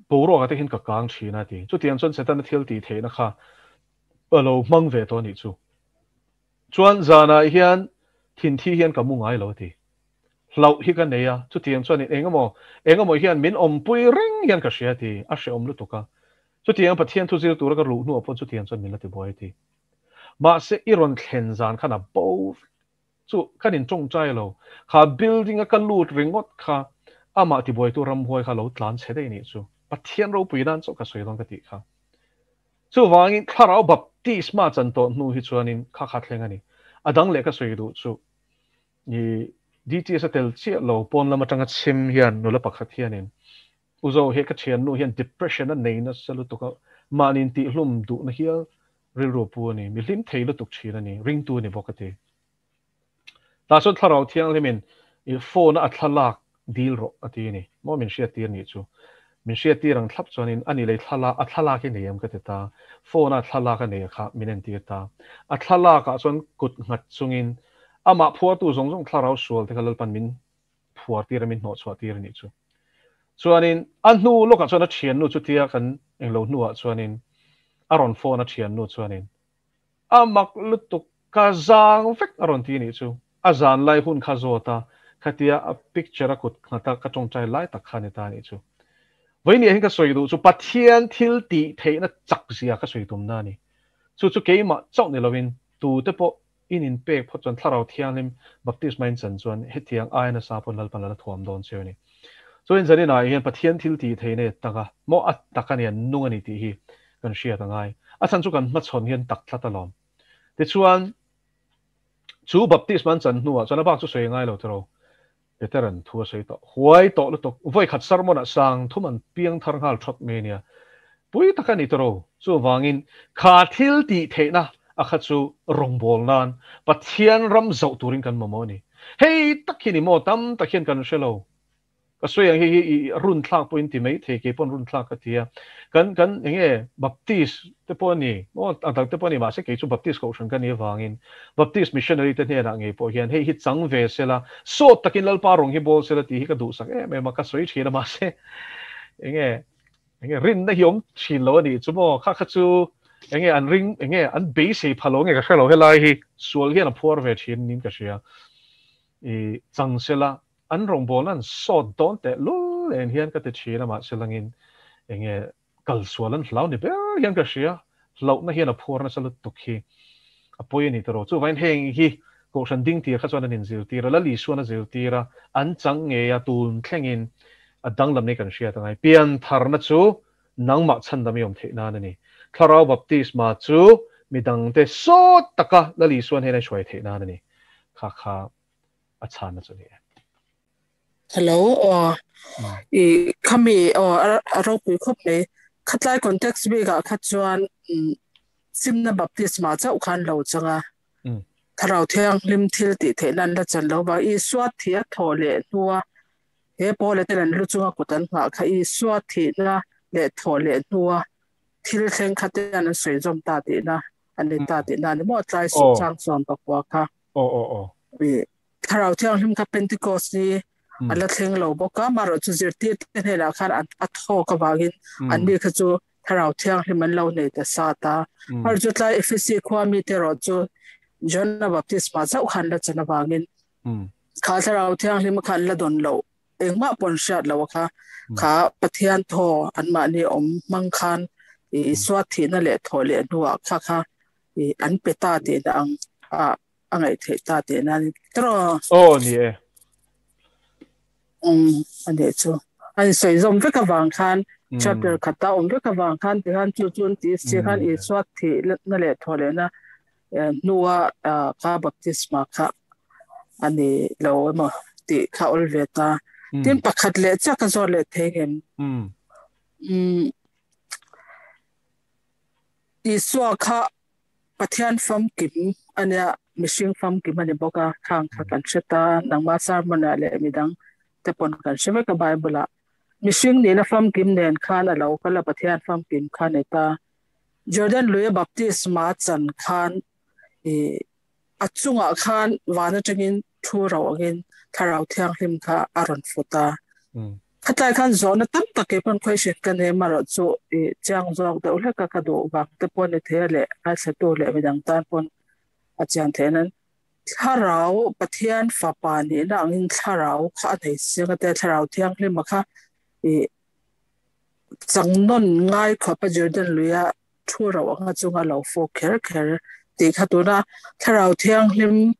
boruakah te hian ka kang thin a ti. Chutiang chuan Setana thil tih theihna kha a lo hmang ve tawh a nih chu. Chuan zanah hian thinthi hian ka mu ngai lo a ti. Hlauh hi ka nei a, chutiang chuan engemaw engemaw hian min awmpui reng hian ka hria a ti. A hrehawm lutuk a. Chutiang Pathian thu zir tura ka luh hnuah pawh chutiang chuan min la ti buai a ti. Mahse i rawn thlen zan khan a bo vek. Chu kan in tawngtai lo. Kha building a ka lut ringawt kha amah tibuaitu ramhuai kha lo tlan chhe daih nih chu. Pathian ropui nan chauh ka sawi dawn ka tih kha. Chuvangin thlarau baptisma chan tawh hnu hi chuanin kha kha thleng a ni. A dang leh ka sawi duh chu i DTS a tel chiah lo pawn lam atanga chhim hian nula pakhat hianin U Zo he ka thiannu hian depression a nei nasa lutuk a, mahni intihlum duhna hial rilru pu a ni, mi hlim thei lutuk thin a ni, ringtu a ni bawk a ti. Tah chuan Thlarau Thianghlimin i phone a a thlalak dil rawh a ti a ni. Maw min hriattir nih chu. Min hriattir ang thlap chuanin a ni lei thlalak, a thlalak hi nei em ka ti ta. Phone a thlalak a nei a kha min entir ta. A thlalak ah chuan kut nghat chungin amah phuartu zawng zawng thlarau sual te kha Lalpan min phuar tir a min hnawh chhuah tir a nih chu. Chuanin a hnu lawkah chuan a thiannu chutia kan englo hnuah chuanin a rawn phone a thiannu chuanin a mak lutuk ka zang vek a rawn ti a nih chu. A zan lai hun kha zawt a, khatia a picture a kut nghat a ka tawngtai lai tak kha a ni ta a nih chu. Vawiin hian ka sawi duh chu Pathian thil tih theihna chak zia ka sawi tumna a ni. Chu chu keimah chauh ni lovin tute pawh In inpek phawt chuan Thlarau Thianghlim baptisma in chan chuan hetiang aia nasa pawn Lalpan a la thuam dawn cheu a ni. Chuan zanin ah hian Pathian thil tih theih nei tak a, maw a tak a ni, an nung a ni tih hi kan hriat a ngai. A chhan chu kan hmachhawn hian tak tlat alawm. Tichuan, chu baptisma an chan hnuah chuan a bak chu sawi a ngai lo tiraw? Peteran thu a sawi tawh. Huai tawh lutuk. Vawi khat sermon ah sang thum an piang thar nghal thawt mai a nia. Pui tak a ni tawh. Chuvangin kha thil tih theihna a kha chu rawngbâwl nan Pathian ram zauh turin kan mamawh a ni. Hei tak hi ni maw tam tak hian kan hre lo. Ka sawi ang hi hi i run thlak pawhin ti mai thei, kei pawn run thlak ka ti a. Kan kan eng nge Baptist te pawh a ni maw a dang te pawh a ni mahse kei chu Baptist kohhran ka nih avangin Baptist missionary te hnenah ngei pawh hian hei hi chang ve sela, sawt takin Lalpa rawng hi bawl sela tih hi ka duhsak em em a, ka sawi thin a mahse enge enge rinna hi awm thin lo a nih chu maw, kha kha chu enge an ring enge an beisei pha lo nge ka hre lo helai hi sual hian a phuar ve thin niin ka hria i chang sela an rawngbawlna an sawt dawn teh lul en hian ka ti thin a mahse langin enge Kal sual an hlau ni ber hian ka hria, hlauhna hian a phuar nasa lutuk hi a pawi a ni tawh. Chuvangin heng hi Kohhran ding tir kha chuan an inzirtir a, Lal Isuan a zirtir a, an chang ngei a, tun thlengin a danglam nei kan hriat angai. Piantharna chu nangmah chhandam i awm theih nan a ni. Thlarau baptisma chu midangte sawt taka Lal Isuan hian a hruai theih nan a ni. Kha kha a chhanna chu a ni e. Hello aw i khami aw a ropui khawp mai khatlai context bikah kha chuan simna baptisma chauh khan lo changa thlarau thianghlim thil tih theih nan la chan lo ba Isua thi a thaw leh hnua he Paula ten an lu chunga kut an nghah kha Isua thihna leh thaw leh hnua thil thleng kha te an sawi zawm ta tihna ani ta tihna ani maw tlai chang sawm pakua kha aw aw aw Thlarau Thianghlim kha Pentecost ni a la thleng lo bawk a, amaherawh chu zirtirte hnenah khan a thawk avangin an mi kha chu Thlarau Thianghlim an lo nei ta sat a. Amaherawh chu tlai Ephesi khua mite erawh chu John-a baptisma chauh khan la chan avangin kha Thlarau Thianghlim kha an la dawn loh, engmah pawh an hriat loh a kha, kha Pathian thaw anmahni awm hmang khan Isua thihna leh thawh leh hnuah kha kha an pe ta tihna ang a. a ngaih theih ta tih na ni tiraw? Aw ni e. Um a nih chu. A insawi zawm vek avang khan chapter khata awm vek avang khan ti khan chu chu an ti si khan Isua thih na leh thawh leh na hnua kha baptisma kha a ni lo emaw tih kha awl ve ta. Tin pakhat leh chiah ka zawt leh thei ngem. Um Isua kha Pathian famkim a nia, mihring famkim a ni bawk a, khang kha kan hre ta, nangmah sermon-ah leh midang te pawn kan hre vek a Bible-ah. Mihring nihna famkim nen khan a lo kal a, Pathian famkim kha a ni ta. Jordan luia baptisma chan khan ih a chungah khan van atangin thu ro angin Thlarau Thianghlim kha a rawn fut a. Khatlai khan zawhna tam tak kei pawn question ka nei amaherawh chu ih chiang zawk deuh hlek a ka duh vang te pawh a ni thei a leh ngaithlatu leh midang tan pawn a chian theih nan Thlarau Pathian fapa nihna angin Thlarau kha a nei chiang a tia Thlarau Thianghlima kha ih. Changnon ngai khopa Jordan luya thu ro anga chunga lo fo kher kher ti khatuna tharau thiang hlim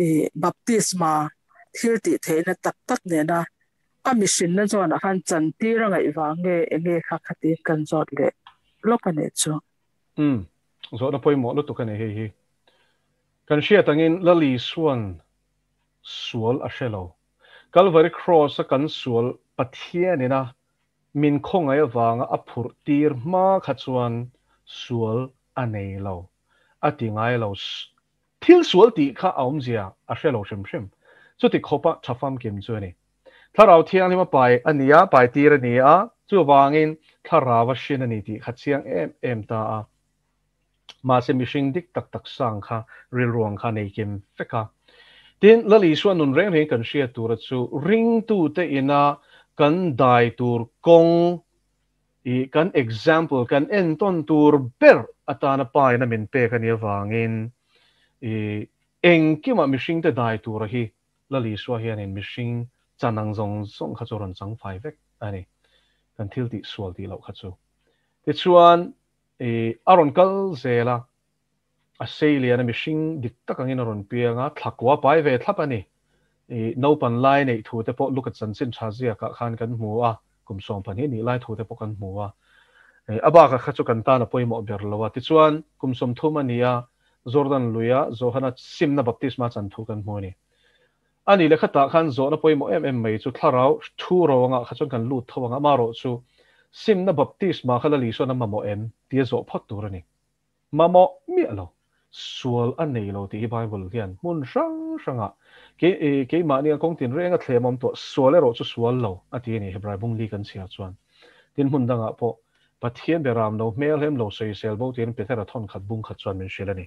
i baptisma thil ti theina tak tak ne na a mission na zona khan chan ti ra ngai wange enge kha khati kan zot le lokane chu. Zo na poimo lu tu kan he hi kan hria tangin lali suan sual a hrelo Calvary cross kan sual Pathian ina min khongai awanga a phur tir ma kha chuan sual a nei lo a ti ngai lo thil sual ti kha awm zia a hrelo hrim hrim chu ti khopa thafam kim chu ani tharau thiang lima pai ania pai tir ania chu wangin tharawa shin ani ti kha chiang em em ta a ma se mihring dik tak tak sang kha ril ruang kha nei kim feka tin lali suan nun reng reng kan hria tur chu ring tu te ina kan dai tur kong i kan example kan en ton tur ber atana pai na min pe kan wangin i engkima mihring te dai tur hi lali suwa hian in mihring chanang zong zong kha chu ron chang fai vek ani kan thil ti sual ti lo kha chu ti chuan e aron kal zela a seilia na mihring dik tak angin aron pianga thakwa pai ve thlap ani e no pan lai nei thu te pawh lukat chan chin tha zia ka khan kan hmu a kum som pan hi ni lai thu te pawh kan hmu a e aba ka kha chu kan ta na poimo ber lowa ti chuan kum som thum ania Jordan luya Johana simna baptisma chan thu kan hmu ni ani le khata khan zo na poimo em em mai chu thlarau thu ronga kha chuan kan lut thawanga ma ro chu simna baptisma khala li so na mamo em tia zo phot tur ani mamo mi alo sual an nei lo ti Bible hian mun rang ranga ke ke ma ni kong tin renga thlemom to sual ero chu sual lo ati ni Hebrai bung li kan sia chuan tin mun danga po Pathian beram no mel hem lo sei sel bo tin Petera thon khat bung khat chuan min hril ani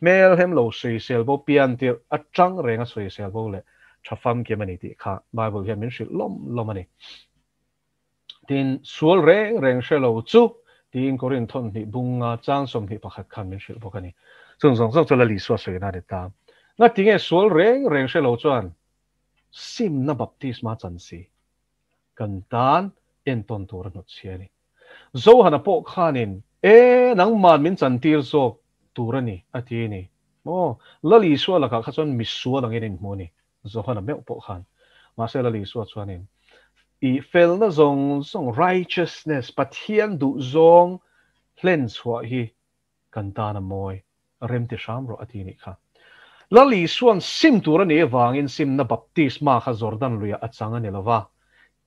mel hem lo sei sel bo pian tir atang renga sei sel bo le thafam ke mani ti kha Bible hian min hril lom lom ani tin sual reng reng hrelo chu tin Korin thon ni bunga chang som hi pakhat khan min hril bok ani chung zong zong chu la li suwa soi na de ta na tinge sual reng reng hrelo chuan sim na baptisma chan si kan tan en ton tur no chiani zo hana po khanin e nang man min chan tir zo turani ati ni mo lali suwa la kha chuan mi suwa lang in mu ni zo hana meu po khan ma se lali suwa chuanin i fel na zong zong righteousness Pathian du zong hlen chua hi kan ta na moi rem ti sham ro ati ni kha lali suan sim turani wangin sim na baptisma kha Jordan luya achanga ni lova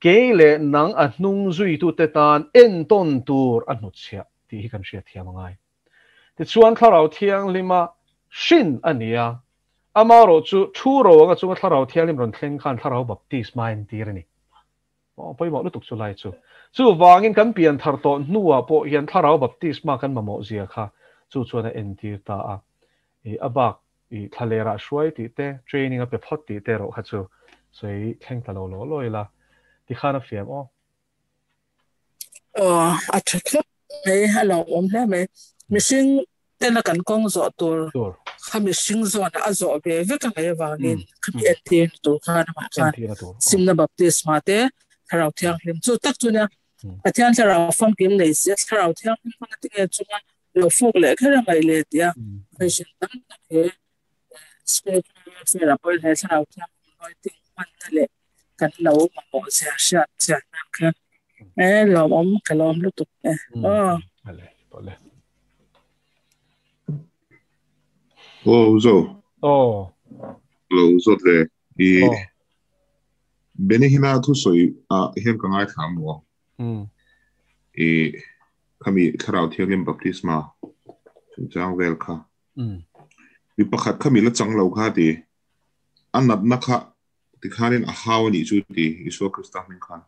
ke le nang a hnung zui tu te tan en ton tur a hnu chhia ti hi kan hria thiam angai ti chuan thlarau thiang lima shin ania amaro chu thu ro anga chunga thlarau thiang lim ron thleng khan thlarau baptisma en tir ani o poimo lutuk chu lai chu chu wangin kan pian thar to nuwa po hian thlarau baptisma kan mamo zia kha chu chuan a en tir ta a e abak i thalera hruai ti te training a pe phot ti te ro kha chu sei thleng ta lo lo loi la ti khana fiam o o a thak me alo om hle me missing tena kan kong zo tur kha missing zo na a zo ve ve ka ngai wangin kha en tin tur kha na ma kha simna baptisma te tharau thiang hlim chu tak chu na Pathian tharau fam kim nei se tharau thiang hlim khana tinge chunga lo fuk le khara ngai le tia question tam tak he spiritual warfare a poi he tharau thiang noi ting man na le kan lo ma mo sia sia sia na kha e lo om ka lom lu tuk e o ale pole o zo o lo zo le i bene hina thu soi a hem ka ngai tham mo e khami tharau thiangim baptisma chang vel kha mi pakhat khami la chang lo kha ti anat na kha ti khanin a haw ni chu ti Isu Krista min khan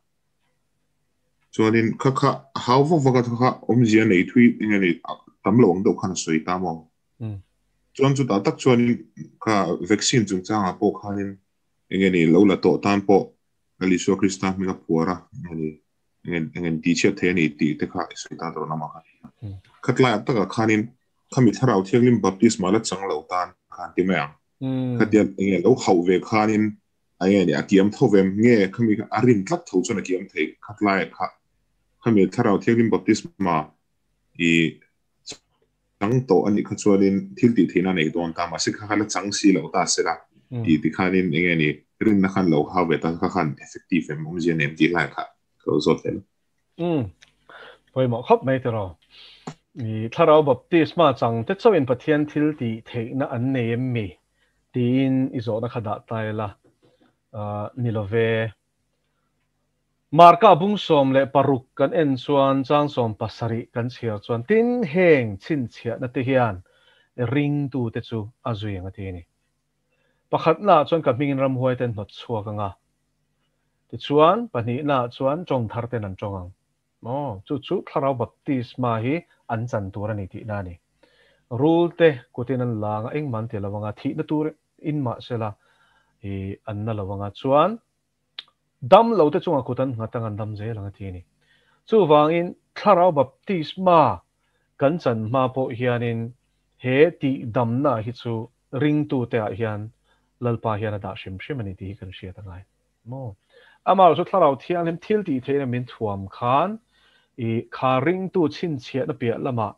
chuanin kha kha haw va va kha om zia nei thui nge ni tam lo ang do khan soi ta mo chuan chu ta tak chuanin kha vaccine chung chang a po khanin nge ni lo la to tan po Isu Krista mi ka puara nge ni nge ti che the ni ti te kha soi ta ro na ma kha khatla ta ka khanin khami tharau thianglim baptisma la chang lo tan khan ti me ang khatia nge lo hau ve khanin ai ni akiam thovem nge khami arin tlat tho chona kiam thei khatlai kha Khami Thlarau Thianghlim baptisma i chang tawh anih kha chuanin thil tih theihna a nei dawn ta, mahse kha khan a chang si lo ta se la, i tikhanin enge ni rinna khan lo hau ve ta kha khan effective em awmzia nem tih lai kha ka lo zawt ve lo. Umm pawimawh khawp mai tiraw. I Thlarau baptisma chang te chauhin Pathian thil tih theihna an nei em mi? tiin i zawhna kha dah ta ila ni lo ve. Marka bung 16 kan en chuan chang 17 kan chhiar chuan tin heng chhinchhiahna te hian ringtute chu a zui ang a ti a ni. Pakhatnaah chuan ka hmingin ramhuai ten hnawt chhuak ang a, tichuan pahnihnaah chuan tawng thar ten an tawng ang. Maw? Chu chu Thlarau baptisma hi an chan tur a ni tihna a ni. Rul te kutin an la ang a, engmah an ti lo ang a, thihna tur in mah sela i an na lo ang a, chuan dam lo te chungah kut an nghat ang, an dam zel ang a ti a ni. Chuvangin Thlarau baptisma kan chan hma pawh hianin he tihdamna hi chu ringtute ah hian Lalpa hian a dah hrim hrim a ni tih hi kan hriat a ngai maw? Amaherawh chu Thlarau Thianghlim thil tih theihna min thuam khan i kha ringtu chhinchhiahna piah lamah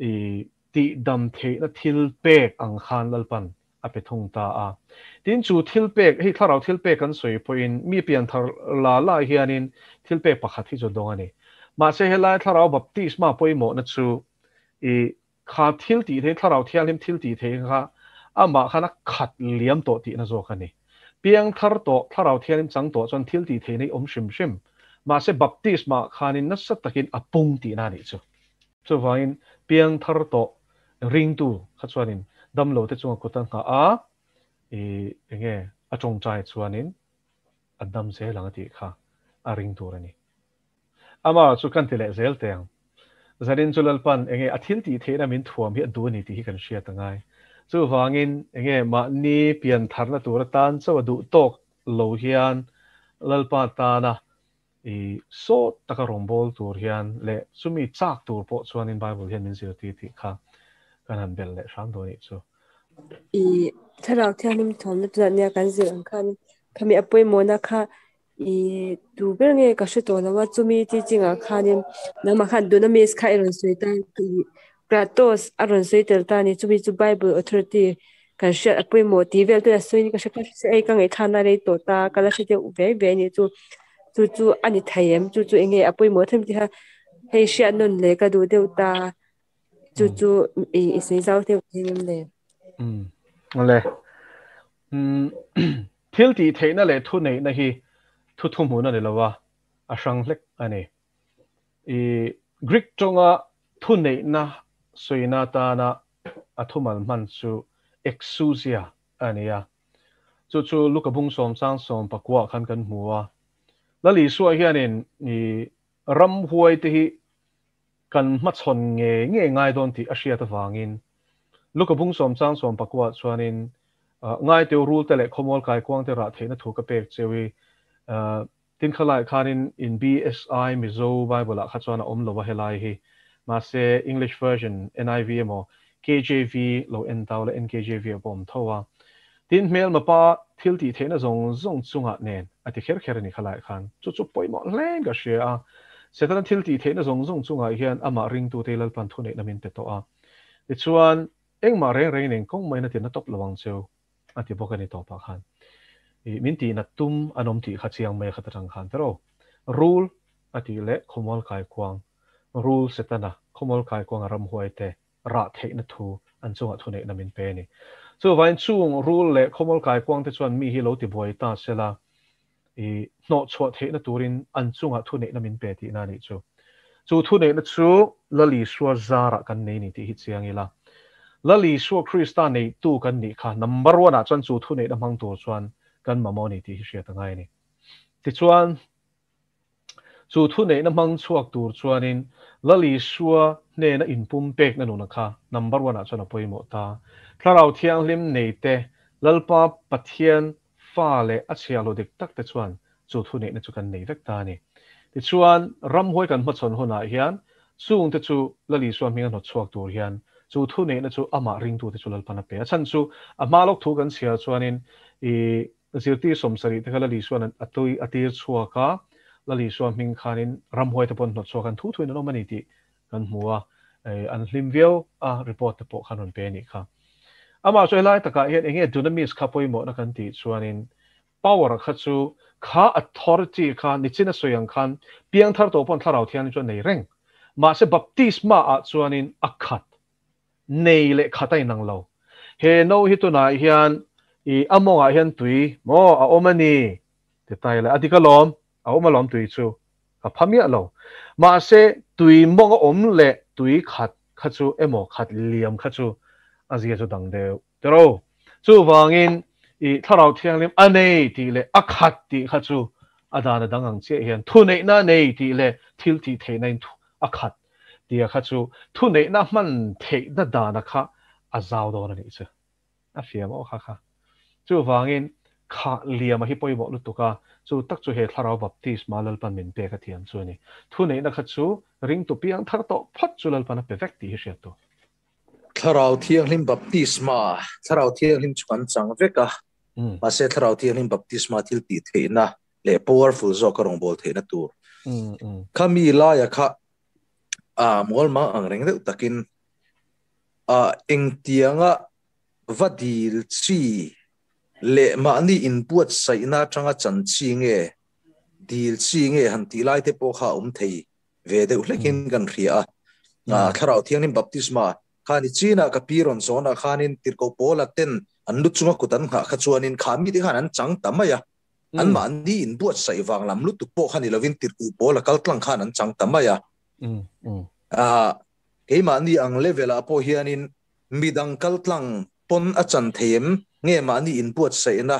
i tihdam theihna thil pek ang khan Lalpan a pe thung ta a. Tin, chu thil pek, hei Thlarau thil pek kan sawi pawhin mi pianthar la la hianin thil pek pakhat hi chu dawng a ni. Mahse helai Thlarau baptisma pawimawhna chu i Kha thil tih thei, Thlarau Thianghlim thil tih thei kha amah khan a khat liam tawh tihna zawk a ni. Piangthar tawh, Thlarau Thianghlim chang tawh chuan thil tih theihna hi awm hrim hrim. Mahse baptisma khanin nasa takin a pung tihna a nih chu. Chuvangin piangthar tawh ringtu kha chuanin damlote chunga kut a nghah a, i enge a tawngtai chuanin a dam zel ang a tih kha a ring tur a ni. Amah chu kan ti leh zel teh ang. Zanin chu Lalpan enge a thil tih theihna min thuam hi a duh a ni tih hi kan hriat a ngai. Chuvangin enge mahni pian tharna tur atan chauh a duh tawk lo hian Lalpa tana i sawt taka rawngbâwl tur hian leh chumi châk tur pawh chuanin Bible hian min zirtir tih kha kan han belh leh hram dawn nih chu. I Thlarau Thianghlim thuamna tunah nia kan zir ang khan khami a pawimawhna kha I tu ber nge ka hre tawh lo a, chumi teaching ah khanin nangmah khan Dunamis kha i rawn sawi ta i Kratos a rawn sawi tel ta a ni, chumi chu Bible authority kan hriat a pawimawh tih vel te a sawi in ka hre kha hre ei ka ngaihthlakna rei tawh ta ka la hre deuh ve ve a ni chu chu chu a ni thei em chu chu eng nge a pawimawh them tih kha hei hriat nawn leh ka duh deuh ta chu chu i i sawi zau deuh thei em le. Umm awle umm Thil tih theihna leh thu neihna hi thu thuhmun a ni lo a, a hrang hlek a ni. I Greek tawnga thu neihna sawina atana a thumal hman chu exousia a ni a. Chu chu Luka bung sawm chang sawm pakua khan kan hmu a. Lal Isua hianin i ramhuaite hi kan hmachhawn nge nge ngai dawn tih a hriat avangin Luka bung sawm chang sawm pakua chuanin Ngaiteu rul te leh khawmual kaikuang te rah theihna thu ka pek cheu i tin khalai khanin in BSI Mizo Bible ah kha chuan a awm lo a helai hi mahse English version NIV emaw KJV lo en tau la NKJV ah pawh awm tho a tin hmelma pa thil tih theihna zawng zawng chungah nen a ti kher kher a ni khalai khan chu chu pawimawh hlein ka hria a Setana thil tih theihna zawng zawng chungah hian amah ringtute Lalpan thuneihna min pe tawh a tichuan Engmah reng reng nen kawng maina tirna tawp lo ang cheu a ti bawk a ni tawpah khan. I min tihna tum an awm tih kha chiang mai a khat atang khan tero. Rul a tih leh khawmual kaikuang, rul Setana khawmual kaikuang a ramhuai te rah theihna thu an chungah thuneihna min pe a ni. Chuvangin chung rul leh khawmual kaikuang te chuan mi hi lo tibuai ta sela i hnawhchhuah theihna turin an chungah thuneihna min pe tihna a nih chu. Chu thuneihna chu Lal Isua zarah kan nei ni tih hi chiang ila. Lal Isua Krista neihtu kan nih kha number one ah chuan chu thuneihna hmang tur chuan kan mamawh ni tih hi hriat a ngai a ni. Tichuan, chu thuneihna hmang chhuak tur chuanin Lal Isua hnena inpumpekna nuna kha number one ah chuan a pawimawh ta. Thlarau Thianghlim neite Lalpa Pathian Fa leh a chhiahlo dik tak te chuan chu thuneihna chu kan nei vek ta a ni. Tichuan, ramhuai kan hmachhawn hunah hian chung te chu Lal Isua hminga hnawt chhuak tur hian chu thuneihna chu amah ringtute chu Lalpan a pe. A chhan chu a hma lawk thu kan chhiar chuanin i zirtir 70 te kha Lal Isua'n a tui a tir chhuak a, Lal Isua hming khanin ramhuai te pawh an hnawt chhuak an thu thuin an awm a ni tih kan hmu a, an hlim viau a report te pawh khan rawn pe a nih kha. Amah chu helai takah hian enge dunamis kha pawimawhna kan tih chuanin power kha chu kha authority kha nichin a sawi ang khan piangthar tawh pawn thlarau thianghlim chu a nei reng. Mahse baptisma ah chuanin a khat nei leh khat a inang lo. He no hi tunah hian i a mawngah hian tui maw a awm a ni ti ta ila a dik alawm, a awm alawm tui chu ka pha miah lo. Mahse tui mawng a awm leh tui khat kha chu emaw khat liam kha chu a zia chu dang deuh tiro. Chuvangin i thlarau thianghlim a nei tih leh a khat tih kha chu a dan a dang ang chiah hian thuneihna a nei tih leh thil tih theihna in a khat tia kha chu thuneihna hman theihna dana kha a zau dawn a nih chu. A fiam aw kha kha. Chuvangin kha liama hi pawimawh lutuk a, chu tak chu he thlarau baptisma Lalpan min pek a thiam chu a ni. Thuneihna kha chu ringtu piang thar tawh phawt chu Lalpan a pe vek tih hi hriat tur. Thlarau Thianghlim baptisma, Thlarau Thianghlim chu kan chang vek a, mahse Thlarau Thianghlim baptisma thil tih theihna leh powerful zawk a rawngbâwl theihna tur. Khami laia kha a mualmang ang reng deuh takin a engtianga va dil chi leh mahni inbuatsaihna atanga chan chi nge dil chi nge han tih lai te pawh kha a awm thei ve deuh hlekin kan hria a. Thlarau Thianghlim baptisma Khani China ka pi rawn zawnah khanin tirhkoh Paula ten an lu chunga kut an nghah kha chuanin kha mite khan an chang ta mai a. Anmahni inbuatsaih vang lam lutuk pawh kha ni lovin tirhkoh Paula kal tlang khan an chang ta mai a. Keimahni ang level ah pawh hianin midang kal tlang pawn a chan thei em nge mahni inbuatsaihna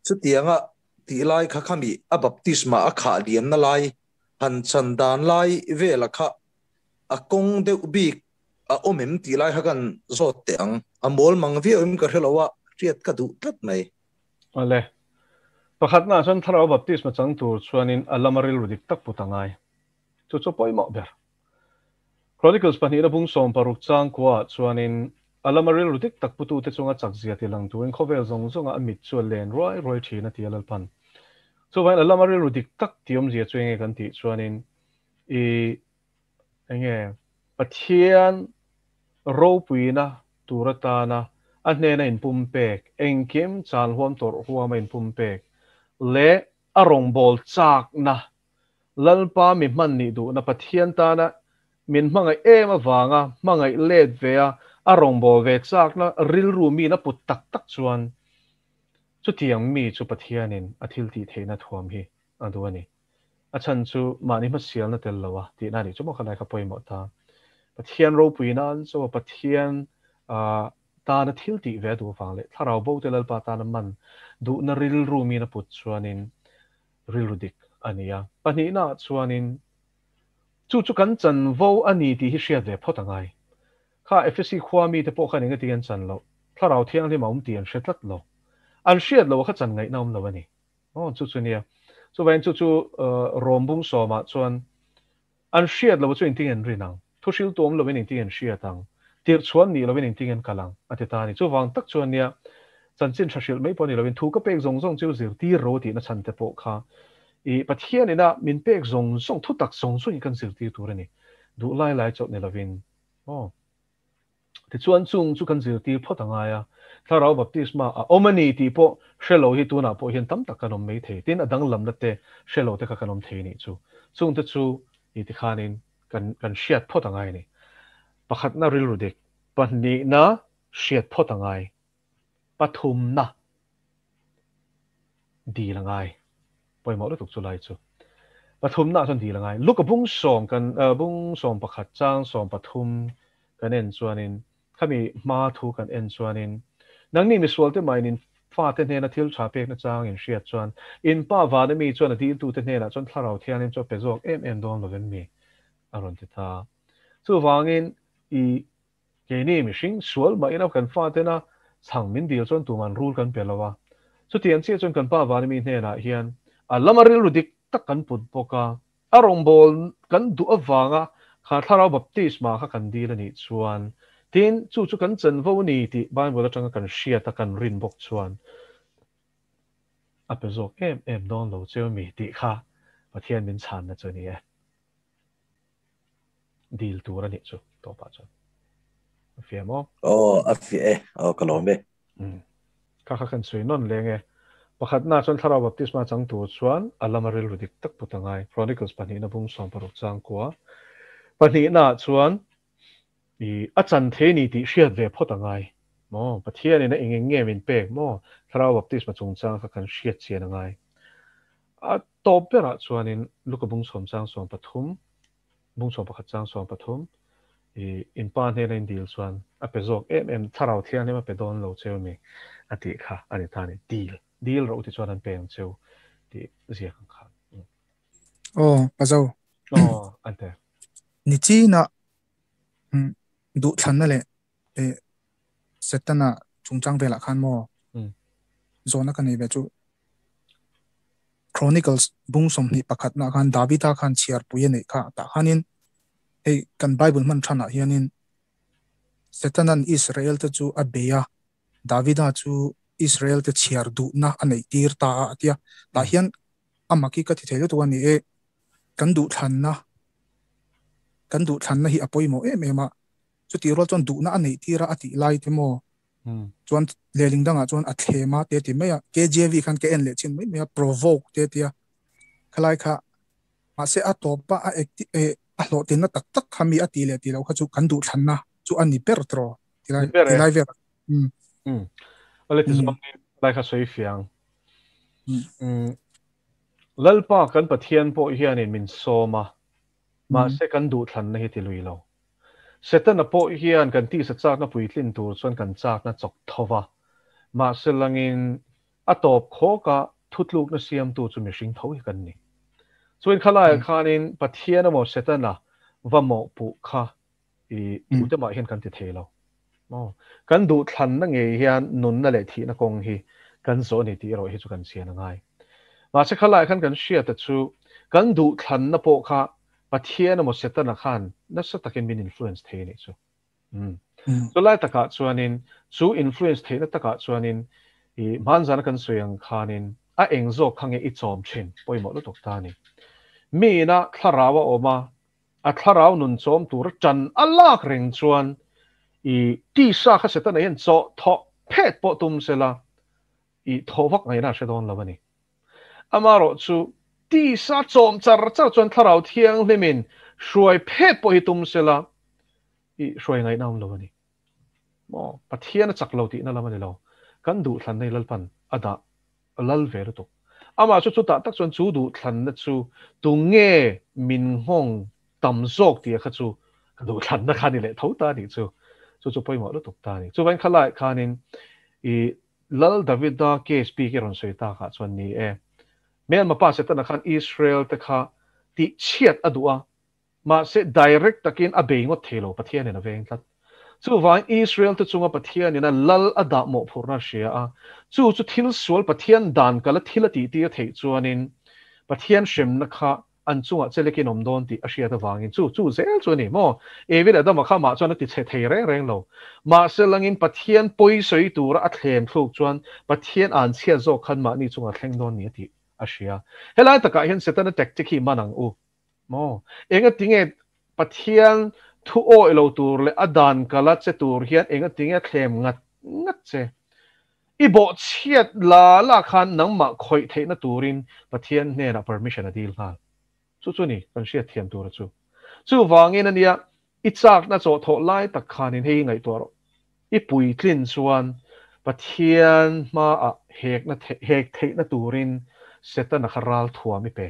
chutianga tih lai kha khami a baptisma a khah liamna lai han chan dan lai vela kha a kawng deuh bik a awm em tih lai kha kan zawt teh ang. A mawl mang viau em ka hre lo a, hriat ka duh tlat mai. Awle. Pakhatnaah chuan Thlarau Baptisma chang tur chuanin a lama rilru dik tak put a ngai. Chu chu pawimawh ber. Chronicles pahnihna bung 16 changkuaah chuanin a lama rilru dik tak putute chunga chakzia ti lang turin khawvel zawng zawnga a mit chu a len ruai ruai thin a ti a Lalpan. Chuvangin a lama rilru dik tak tih awmzia chu enge kan tih chuanin i Enge Pathian ropuina tur atana a hnena inpumpek, engkim chan huam tawrh huama inpumpek leh a rawngbâwl châkna, Lalpa mi hman nih duhna Pathian tana min hmangaih em avanga hmangaih let ve a, a rawngbâwl ve châkna rilru miin a put tak tak chuan chutiang mi chu Pathianin a thiltih theihna thuam hi a duh a ni. A chhan chu mahni hmasialna tel lo a tihna a nih chu maw khalai kha pawimawh ta. Pathian ropui nan chu Pathian tana thil tih ve a duh avang leh thlarau bo te Lalpa tana man duhna rilru min a put chuanin rilru dik a ni a. Pahnihna ah chuanin chu chu kan chanvo a ni tih hi hriat ve phawt a ngai. Kha Efesi khua mite pawh khan engati an chan loh? Thlarau thianghlim a awm tih an hre tlat lo. An hriat loh a kha chan ngaihna awm lo a ni. Aw, chu chu nia. Chuvangin chu chu Rom bung sawmah chuan an hriat lo chu engtin an rin ang? Thu hriltu awm lovin engtin an hriat ang? Tirh chhuan nih lovin engtin an kal ang? A ti ta a ni. Chuvang tak chuan nia, chanchin tha hrilh mai pawh ni lovin thu ka pek zawng zawng chu zirtir ro tihna chhan te pawh kha i Pathian ina min pek zawng zawng, thu tak zawng zawng hi kan zirtir tur a ni. Duh lai lai chauh ni lovin. Aw. Tichuan chung chu kan zirtir phawt a ngai a, Thlarau baptisma a awm a ni tih pawh hre lo hi tunah pawh hian tam tak kan awm mai thei. Tin, a danglamna te hre lo te kha kan awm thei nih chu. Chungte chu i tikhanin kan kan hriat phawt a ngai a ni. Pakhatna rilru dik, pahnihna hriat phawt a ngai, pathumna dil a ngai. Pawimawh lutuk chu lai chu. Pathumna ah chuan dil a ngai. Luka bung sawm kan bung 11 chang 13 kan en chuanin khami hma thu kan en chuanin nangni misual te mahin in fate hnena thil tha pekna chang in hriat chuan in pa vana mi chuan a diltute hnenah chuan thlarau thianghlim chu a pe zawk em em dawn lovem mi a rawn ti ta. Chuvangin i Keini mihring sual mah ina kan fatena chhang min dil chuan tuman rul kan pe lo a. Chutiang chiah chuan kan pa Vanimi hnenah hian a lama rilru dik tak kan put bawk a, a rawngbâwl kan duh avanga kha thlarau baptisma kha kan dil a nih chuan, tin, chu chu kan chanvo ni tih Bible atanga kan hriat a kan rin bawk chuan a pe zawk em em dawn lo cheu mi tih kha Pathian min chhan na chu ni e. Dil tur ani chu to pa chuan. A fia mo? Aw, a fia e. Aw, ka lawm e. Kha kha kan sawi nawn leng e. Pakhat na chuan Thlarau Baptisma chang tur chuan a lama rilru dik tak put a ngai. Chronicles pahnihna bung 16 chang kua. Pahnihna chuan i a chan thei ni tih hriat ve phawt a ngai. Maw? Pathian in a eng eng nge min pek maw? Thlarau Baptisma chungchang kha kan hriat chian a ngai. A tawp berah chuanin Luka bung sawm chang 13, bung 11 chang 13, i in pa hnena in dil chuan a pe zawk em em, Thlarau Thianghlim a pe dawn lo cheu mi a tih kha a ni ta a ni. Dil, dil rawh u ti chuan an pe ang cheu tih ziak ang khan. Aw, Pazo. Aw, an te. Ni china duh thlanna leh Setana chungchang velah khan maw zawhna ka nei ve chu Chronicles bung 21 na khan Davida khan chhiar pui a neih kha tah khanin hei kan Bible hman thanah hianin Setanan Israel te chu a bei a, Davida chu Israel te chhiar duhna a neih tir ta a a tia. Tah hian amah khi ka ti thei lutuk a ni e, kan duh thlanna kan duh thlanna hi a pawimawh em em a, chutih rual chuan duhna a neih tir a a tih lai te maw chuan lehling dangah chuan a thlem a te ti mai a, KJV khan ka en leh chin mai mai a, provoke te tia khalai kha mahse a tawp a a a hlawhtlinna tak tak kha mi a tih leh tih loh kha chu kan duh thlanna chu a ni ber tawh tilai tilai vel. Awle ti zawng lai kha sawi fiang. Lalpa kan Pathian pawh hianin min sawm a, mahse kan duh thlanna hi ti lui lo. Setana pawh hian kan tisa chakna puitlin tur chuan kan chakna chawk tho va, mahse langin a tawp khawka thutlukna siamtu chu mihring tho hi kan ni. Chuan khalaiah khanin Pathian emaw Setana va mawhpuh kha i tute mah hian kan ti thei lo. Maw? Kan duh thlanna ngei hian nunna leh thihna kawng hi kan zawh a ni tih erawh hi chu kan chian a ngai. Mahse khalaiah khan kan hriata chu kan duh thlanna pawh kha Pathian emaw Setana khan nasa takin min influence thei a nih chu. Chulai takah chuanin chu influence theihna takah chuanin i hmanzana kan sawi ang khanin a eng zawk kha nge i chawm thin pawimawh lutuk ta a ni. Mi ina thlarau a awm a, a thlarau nun chawm tur tan a lak reng chuan i tisa kha Setana hian chawh thawh phet pawh tum sela i thaw vak ngaihna a hre dawn lo a ni. Amaherawh chu tisa chawm char char chuan thlarau thianghlimin hruai phet pawh hi tum sela i hruai ngaihna awm lo a ni. Maw? Pathian a chak lo tihna lam a ni lo. Kan duhthlanna hi Lalpan a dah lal ve lutuk. Amah chu chutah tak chuan chu duhthlanna chu tunge min nghawng tam zawk tih kha chu duhthlanna kha ni leh tho ta nih chu. Chu chu pawimawh lutuk ta a ni. Chuvain khalaiah khanin i Lal Davida case bik i rawn sawi takah chuan ni e. Myanmar pa Setana khan Israel te kha tih chhiat a duh a, mahse direct takin a bei ngawt thei lo, Pathianin a veng tlat. Chuvangin Israel te chunga Pathianin a lal a dah mawhphurhna a hria a, chu chu thil sual Pathian dan kala thil a tih tir theih chuanin Pathian hremna kha an chungah chelekin awm dawn tih a hriat avangin chu chu zel chu a ni maw? Evi leh Adama kha mah chuan a ti chhe thei reng reng lo. Mahse langin Pathian pawi sawi tura a thlem thluk chuan Pathian an chhiat zawk khan mahni chungah thleng dawn ni a tih a hria. Helai takah hian Setana tactic hi man ang u maw? Enga tinge Pathian thu awih lo tur leh a dan kala che tur hian enga tinge thlem ngat ngat che? I bawh chhiat la la khan nangmah khawih theihna turin Pathian hnenah permission a dil nghal. Chu chu ni kan hriat thiam tura chu. Chuvangin a nia, i chakna chawh thawh lai tak khanin hei hi ngaihtuah rawh. I puitlin chuan Pathian hmaah hekna hek theihna turin Setana kha ral thuam i pe.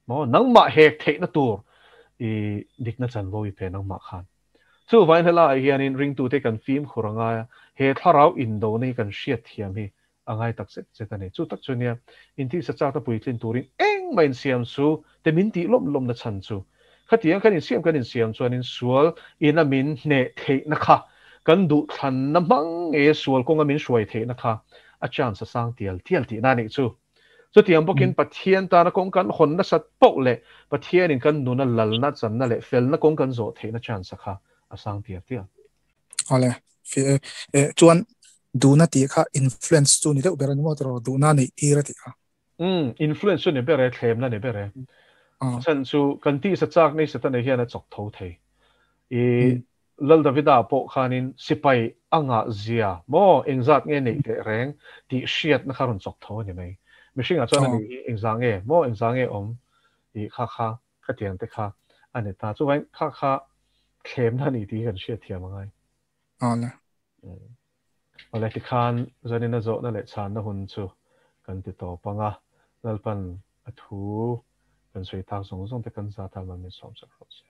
Maw? Nangmah hek theihna tur i dikna chanvo i pe nangmah khan. Chuvangin helaiah hianin ringtute kan fimkhur a ngai a, he thlarau indona hi kan hriat thiam hi a ngai tak zet zet a ni. Chu tak chu nia, intihsa chakna puitlin turin engmah insiam chu te min tih lawm lawmna chhan chu. Khatiang kan insiam kan insiam chuanin sual ina min hneh theihna kha, kan duhthlanna hmang nge sual kawnga min hruai theihna kha a chance a sang tial tial tihna a nih chu. Chutiang bawkin Pathian tana kawng kan hawn nasat poh leh Pathianin kan nuna lalna channa leh felna kawng kan zawh theihna chance kha a sang tial tial. Awle, fi e, e chuan duhna tih kha influence chu ni deuh ber a ni maw tiraw? Duhna neih tir a tih kha. Influence chu ni ber e, thlemna ni ber e. A chhan chu kan tisa chak nei Setana hian a chawk tho thei. I Lal Davida pawh khanin sipai a ngah zia maw engzat nge neih teh reng tih hriatna kha rawn chawk tho a ni mai. Mihringah chuan a nih hi engzah nge maw engzah nge awm tih kha kha khatiang te kha a ni ta. Chuvangin kha kha thlemna a ni tih hi kan hriatthiam a ngai. Awle. Awle tikhan zanin a zawhna leh chhanna hun chu kan ti tawp ang a, Lalpan a thu kan sawi tak zawng zawng te kan zat a man min sawm sak rawh se.